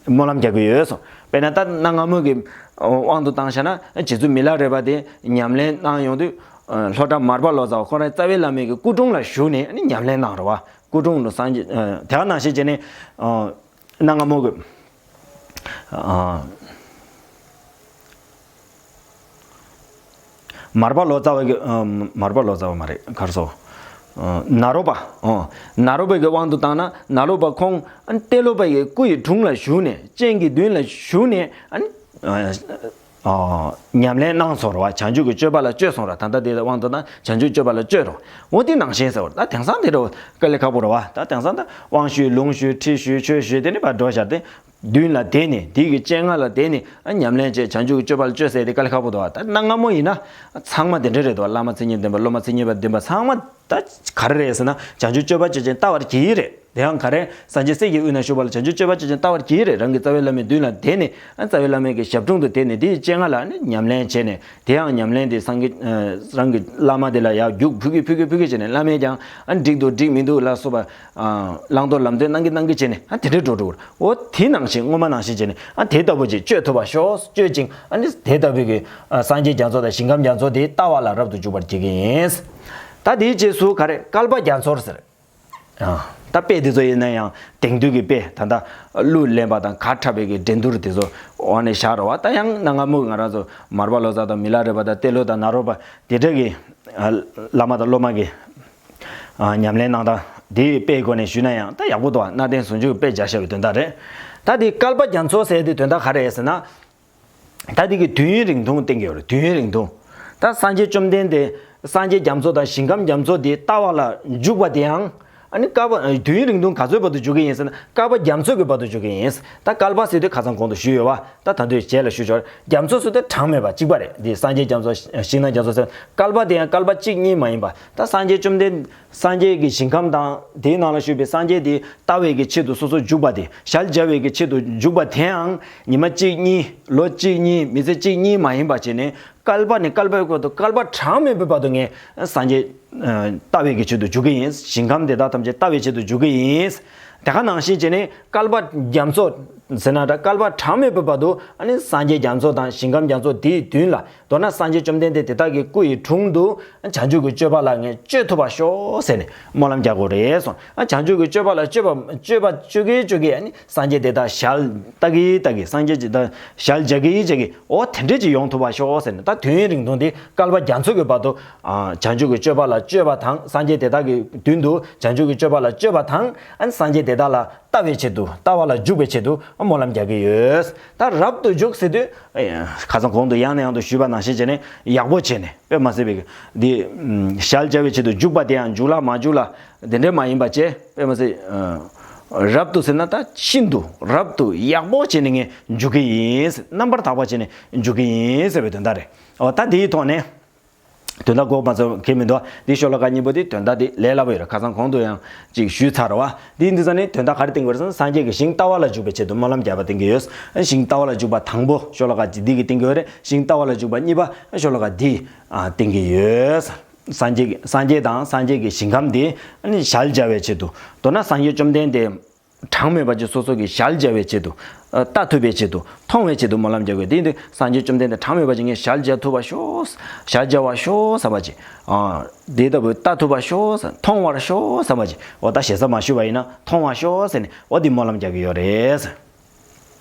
སྨོན་ལམ་རྒྱག་གི་ཡོད་སོང་། དཔེར་ན་ད་གནའ་སྔ་མོ་གི་དབང་དུ་བཏང་བཞག་ན། རྗེ་བཙུན་མི་ལ་རས་པ་དེ་ཉམས་ལེན་གནང་ཡོང་དུས། ལྷོ་བྲག་མར་པ་ལོ་ཙཱ་བ་ཁོ་རང་རྩ་བའི་བླ་མའི་གི་སྐུ་དྲུང་ལ་བཞུགས་ནས་ཉམས་ལེན་གནང་རེད་བ། སྐུ་དྲུང་ལ་སངས་རྒྱས་དེ་ག་ནང་བཞིན་བྱས་ནས་གནའ་སྔ་མོ་གི། མར་པ་ལོ་ཙཱ་བ་གི། མར་པ་ལོ་ཙཱ་བ་མ་རེད། ག་རེ་ཟེར། ནཱ་རོ་པ། ནཱ་རོ་པ་གི་དབང་དུ་བཏང་ན། ནཱ་རོ་པ་ཁོང་ཏེ་ལོ་པ་ཡི་སྐུ་ཡི་དྲུང་ལ་བཞུགས་ནས། སྤྱན་གྱི་མདུན་ལ་བཞུགས་ནས། ཉམས་ལེན་གནང་སོང་རེད་བ། བྱང་ཆུབ་ཀྱི་སྤྱོད་པ་ལ་སྤྱོད་སོང་རེད། ད་ལྟ་དེ་དབང་དུ་བཏང་ན་བྱང་ཆུབ་སྤྱོད་པ་ལ་སྤྱོད་རེད། འོ་དེ་ནང་བཞིན་ཟེར་བ་རེད། ད་དེང་སང་དེ་འདྲ་དཀའ་ལས་ཁག་པོ་རེད་བ། ད་དེང་སང་ད་དབང་ཞུས་ལུང་ཞུས་ཁྲིད་ཞུས་ཆོས་ཞུས་དེ་ནས་ཕར་འགྲོ་བཞག་སྟེ། མདུན་ལ་བསྡད་ནས། དེ་གི་སྤྱན་སྔ་ལ་བསྡད་ནས་ཨ་ཉམས་ལེན་བྱས། བྱང་ཆུབ་ཀྱི་སྤྱོད་པ་ལ་སྤྱོད་ཟེར་དེ་དཀའ་ལས་ཁག་པོ་འདུག་བ། ད་གནའ་སྔ་མོ་ཡིན་ན་ཚང་མ་དེ་འདྲ་རེད་འདུག་བ། བླ་མ་མཚན་ཉིད་ལྡན་པ། སློབ་མ་མཚན་ཉིད་པ་ལྡན་པ་ཚང་མ་ད་ག་རེ་རེད་ཟེར་ན། བྱང་ཆུབ་སྤྱོད་པ་སྤྱོད་ཅིང་ལྟ་བར་གྱིས་རེད། དེ་ཡང་ག་རེ། སངས་རྒྱས་སྲས་ཀྱི་དབུས་ན་བཞུགས་པ་ལ་བྱང་ཆུབ་སྤྱོད་པ་སྤྱོད་ཅིང་ལྟ་བར་གྱིས་རེད། རང་གི་རྩ་བའི་བླ་མའི་མདུན་ལ་བསྡད་ནས། ཨ་རྩ་བའི་བླ་མའི་གི་ཞབས་དྲུང་དུ་བསྡད་ནས། དེའི་སྤྱན་སྔ་ལ་ནི་ཉམས་ལེན་བྱས་ནས། དེ་ཡང་ཉམས་ལེན་དེ་སངས་རྒྱས་ཨ་རང་གི་བླ་མ་དེ་ལ་ཡར་རྒྱུགས་ཕུལ་གི་ཕུལ་གི་ཕུལ་གི་བྱས་ནས། བླ་མས་ཀྱང་ཨ་འགྲིག་འདུག་འགྲིག་མི་འདུག་ལ་སོགས་པ། ཨ་བླང་དོར་ལམ་སྟོན་གནང་གི་གནང་གི་བྱས་ནས། ཨ་དེ་འདྲའི་འགྲོ་འགྲོ་གི་རེད། འོ་དེ་ནང་བཞིན། སྔོན་མ་ནང་བཞིན་བྱས་ནས། ཨ་དེ་ལྟ་བུ་ཅིག་སྤྱོད་ཐུབ་པར་ཤོག། སྤྱོད་ཅིང་། ཨ་ནི་དེ་ལྟ་བུའི་གི་ཨ་སངས་རྒྱས་རྒྱ་མཚོ་དང་ཞིང་ཁམས་རྒྱ་མཚོ་དེ་ལྟ་བ་ལ་རབ་ཏུ་འཇུག་པར་བགྱི་གི་ཡིན། ད་དེའི་རྗེས་སུ་ག་རེ། བསྐལ་པ་རྒྱ་མཚོར་ཟེར། ཨ་ད་དཔེ་དེ་ཚོ་ཡིན་ན་ཡང་དེང་དུས་ཀྱི་དཔེ། ད་ལྟ་གླུ་ལེན་པ་དང་གར་འཁྲབ་པའི་གི་འགྲན་བསྡུར་དེ་ཚོ་འོག་ནས་བཞག་རེད་བ། ད་ཡང་གནའ་སྔ་མོ་གི་ང་རང་ཚོ་མར་པ་ལོ་ཙཱ་དང་མི་ལ་རས་པ་དང་ཏེ་ལོ་དང་ནཱ་རོ་པ་དེ་འདྲ་གི་ཨ་བླ་མ་དང་སློབ་མ་གི་ཨ་ཉམས་ལེན་གནང་སྟངས་དེའི་དཔེའི་སྒོ་ནས་ཞུས་ན་ཡང་ད་ཡག་པོ་འདུག་བ། གནའ་དེང་ཟུང་འཇུག་གི་དཔེ་སྦྱར་བཞག་པའི་དོན་དག་རེད། ད་དེ་བསྐལ་པ་རྒྱ་མཚོ་ཟེར་དེ་དོན་དག་ག་རེ་རེད་ཟེར་ན། ད་དེ་གི་དུས་ཡུན་རིང་ཐུང་བསྟན་གྱི་ཡོད་རེད། དུས་ཡུན་རིང་ཐུང་། ད་སངས་རྒྱས་བཅོམ་ལྡན་འདས། སངས་རྒྱས་རྒྱ་མཚོ་དང་ཞིང་ཁམས་རྒྱ་མཚོ་དེ་ལྟ་བ་ལ་འཇུག་པ་དེའང་ཨ་ནི་བསྐལ་པ། དུས་ཡུན་རིང་ཐུང་ག་ཚོད་བར་དུ་འཇུག་གི་ཡིན་ཟེར་ན། བསྐལ་པ་རྒྱ་མཚོ་གི་བར་དུ་འཇུག་གི་ཡིན། ད་བསྐལ་པ་ཟེར་དུས་ཁ་སང་གོང་དུ་ཞུས་ཡོད་བ། ད་ད་དུང་རྗེས་ལ་ཞུ་ཆོག་རྒྱ་མཚོ་ཟེར་དུས་གྲངས་མེད་པ་གཅིག་པ་རེད། འདི་སངས་རྒྱས་རྒྱ་མཚོ། ཞིང་ན་རྒྱ་མཚོ་ཟེར། བསྐལ་པ་དེ་ཡང་བསྐལ་པ་གཅིག་གཉིས་མ་ཡིན་པ། ད་སངས་རྒྱས་བཅོམ་ལྡན། སངས་རྒྱས་ཀྱི་ཞིང་ཁམས་དང་དེའི་ནང་ལ་བཞུགས་པའི་སངས་རྒྱས་དེ་ལྟ་བའི་གི་ཆེད་དུ་སོ་སོ་འཇུག་པ་དེ། ཞལ་མཇལ་བའི་གི་ཆེད་དུ་འཇུག་པ་དེའང་ཉི་མ་གཅིག་གཉིས། ལོ་གཅིག་གཉིས། མི་ཚེ་གཅིག་གཉིས་མ་ཡིན་པ་བྱས་ནས། བསྐལ་པ་ནས་བསྐལ་པའི་བར་དུ། བསྐལ་པ་གྲངས་མེད་པའི་བར་དུ་ངས་སངས་རྒྱས་ལྟ་བའི་གི་ཆེད་དུ་འཇུག་གི་ཡིན། ཞིང་ཁམས་དེ་དག་ཐམས་ཅད་ལྟ་བའི་ཆེད་དུ་འཇུག་གི་ཡིན། དེ་ག་ནང་བཞིན་བྱས་ནས་བསྐལ་པ་རྒྱ་མཚོ་ཟེར་ན་འདྲ། བསྐལ་པ་གྲངས་མེད་པའི་བར་དུ་ཨ་ནི་སངས་རྒྱས་རྒྱ་མཚོ་དང་ཞིང་ཁམས་རྒྱ་མཚོ་དེའི་མདུན་ལ། མདོར་ན་སངས་རྒྱས་བཅོམ་ལྡན་འདས་དེ་དག་གི་སྐུ་ཡི་དྲུང་དུ་བྱང་ཆུབ་ཀྱི་སྤྱོད་པ་ལ་ངས་སྤྱོད་ཐུབ་པར་ཤོག་ཟེར་ནས་སྨོན་ལམ་རྒྱག་དགོས་རེད་སོང་། ཨ་བྱང་ཆུབ་ཀྱི་སྤྱོད་པ་ལ་སྤྱོད་པ། སྤྱོད་པ་སྤྱོད་ཀྱི་སྤྱོད་ཀྱི་ཨ་ནི་སངས་རྒྱས་དེ་དག་ཞལ་ལྟ་གི་ལྟ་གི། སངས་རྒྱས་དེ་དག་ཞལ་མཇལ་གི་མཇལ་གི། འོ་དེ་འདྲས་ཅིག་ཡོང་ཐུབ་པར་ཤོག་ཟེར་ནས། ད་དུས་ཡུན་རིང་ཐུང་དེ་བསྐལ་པ་རྒྱ་མཚོ་གི་བར་དུ། ཨ་བྱང་ཆུབ་ཀྱི་སྤྱོད་པ་ལ་སྤྱོད་པ་དང་། སངས་རྒྱས་དེ་དག་གི་མདུན་དུ་བྱང་ཆུབ་ཀྱི་སྤྱོད་པ་ལ་སྤྱོད་པ་དང་། ཨ་ནི་སངས་རྒྱས་དེ་དག་ལ་ལྟ་བའི་ཆེད་དུ། ལྟ་བ་ལ་འཇུག་པའི་ཆེད་དུ་སྨོན་ལམ་རྒྱག་གི་ཡོད། ད་རབ་ཏུ་འཇུག་ཟེར་དུས། ཨེ་ཁ་སང་གོང་དུ་ཡང་ནས་ཡང་དུ་ཞུས་པ་ནང་བཞིན་བྱས་ནས་ཡག་པོ་བྱས་ནས། དཔེ་མ་སྲིད་པའི་འདི་ཞལ་མཇལ་བའི་ཆེད་དུ་འཇུག་པ་དེ་ཡང་འཇུག་ལ་མ་འཇུག་ལ་དེ་འདྲས་མ་ཡིན་པ་བྱས། དཔེ་མ་སྲིད། ཨ་རབ་ཏུ་ཟེར་ན་ད་ཤིན་ཏུ་རབ་ཏུ་ཡག་པོ་བྱས་ནས་ངས་འཇུག་གི་ཡིན། རྣམ་པར་དག་པ་བྱས་ནས་འཇུག་གི་ཡིན་ཟེར་བའི་དོན་དག་རེད། འོ་ད་དེའི་ཐོག་ནས། དོན་དག་གོ་མ་ཚོར་གི་མི་འདུག་འདི་ཤོ་ལོ་ཀ་གཉིས་པོ་འདི་དོན་དག་འདི་ལས་སླ་པོ་ཡོད་རེད། ཁ་སང་གོང་དུ་ཡང་ཅིག་ཞུས་ཚར་བ། འདི་འདི་ས་ནི་དོན་དག་ག་རེ་བསྟན་དགོས་རེད་ཟེར་ན། སངས་རྒྱས་ཀྱི་ཞིང་ལྟ་བ་ལ་འཇུག་པའི་ཆེད་དུ་སྨོན་ལམ་རྒྱག་པ་བསྟན་གྱི་ཡོད། ཞིང་ལྟ་བ་ལ་འཇུག་པ་དང་པོ་ཤོ་ལོ་ཀ་འདི་གི་བསྟན་གྱི་ཡོད་རེད། ཞིང་ལྟ་བ་ལ་འཇུག་པ་གཉིས་པ་ཤོ་ལོ་ཀ་འདི་ཨ་བསྟན་གྱི་ཡོད། སངས་རྒྱས་སངས་རྒྱས་དང་སངས་རྒྱས་ཀྱི་ཞིང་ཁམས་འདི་ཨ་ནི་ཞལ་མཇལ་བའི་ཆེད་དུ། མདོར་ན་སངས་རྒྱས་བཅོམ་ལྡན་འདས། གྲངས་མེད་པ་ཅིག་སོ་སོ་གི་ཞལ་མཇལ་བའི་ཆེད་དུ། ལྟ་ཐུབ་པའི་ཆེད་དུ། མཐོང་བའི་ཆེད་དུ་སྨོན་ལམ་རྒྱག་དགོས། དེ་ཡིན་དུས་སངས་རྒྱས་བཅོམ་ལྡན་འདས་གྲངས་མེད་པ་ཅིག་ངས་ཞལ་མཇལ་ཐུབ་པར་ཤོག། ཞལ་མཇལ་བར་ཤོག་བསམ་པ་ཅིག། དེ་ལྟ་བུ་ལྟ་ཐུབ་པར་ཤོག། མཐོང་བར་ཤོག་བསམ་པ་ཅིག། འོ་ད་ཞེ་ས་མ་ཞུས་པ་ཡིན་ན་མཐོང་བར་ཤོག་ཟེར་ནས་འོ་འདི་སྨོན་ལམ་རྒྱག་གི་ཡོད་རེད།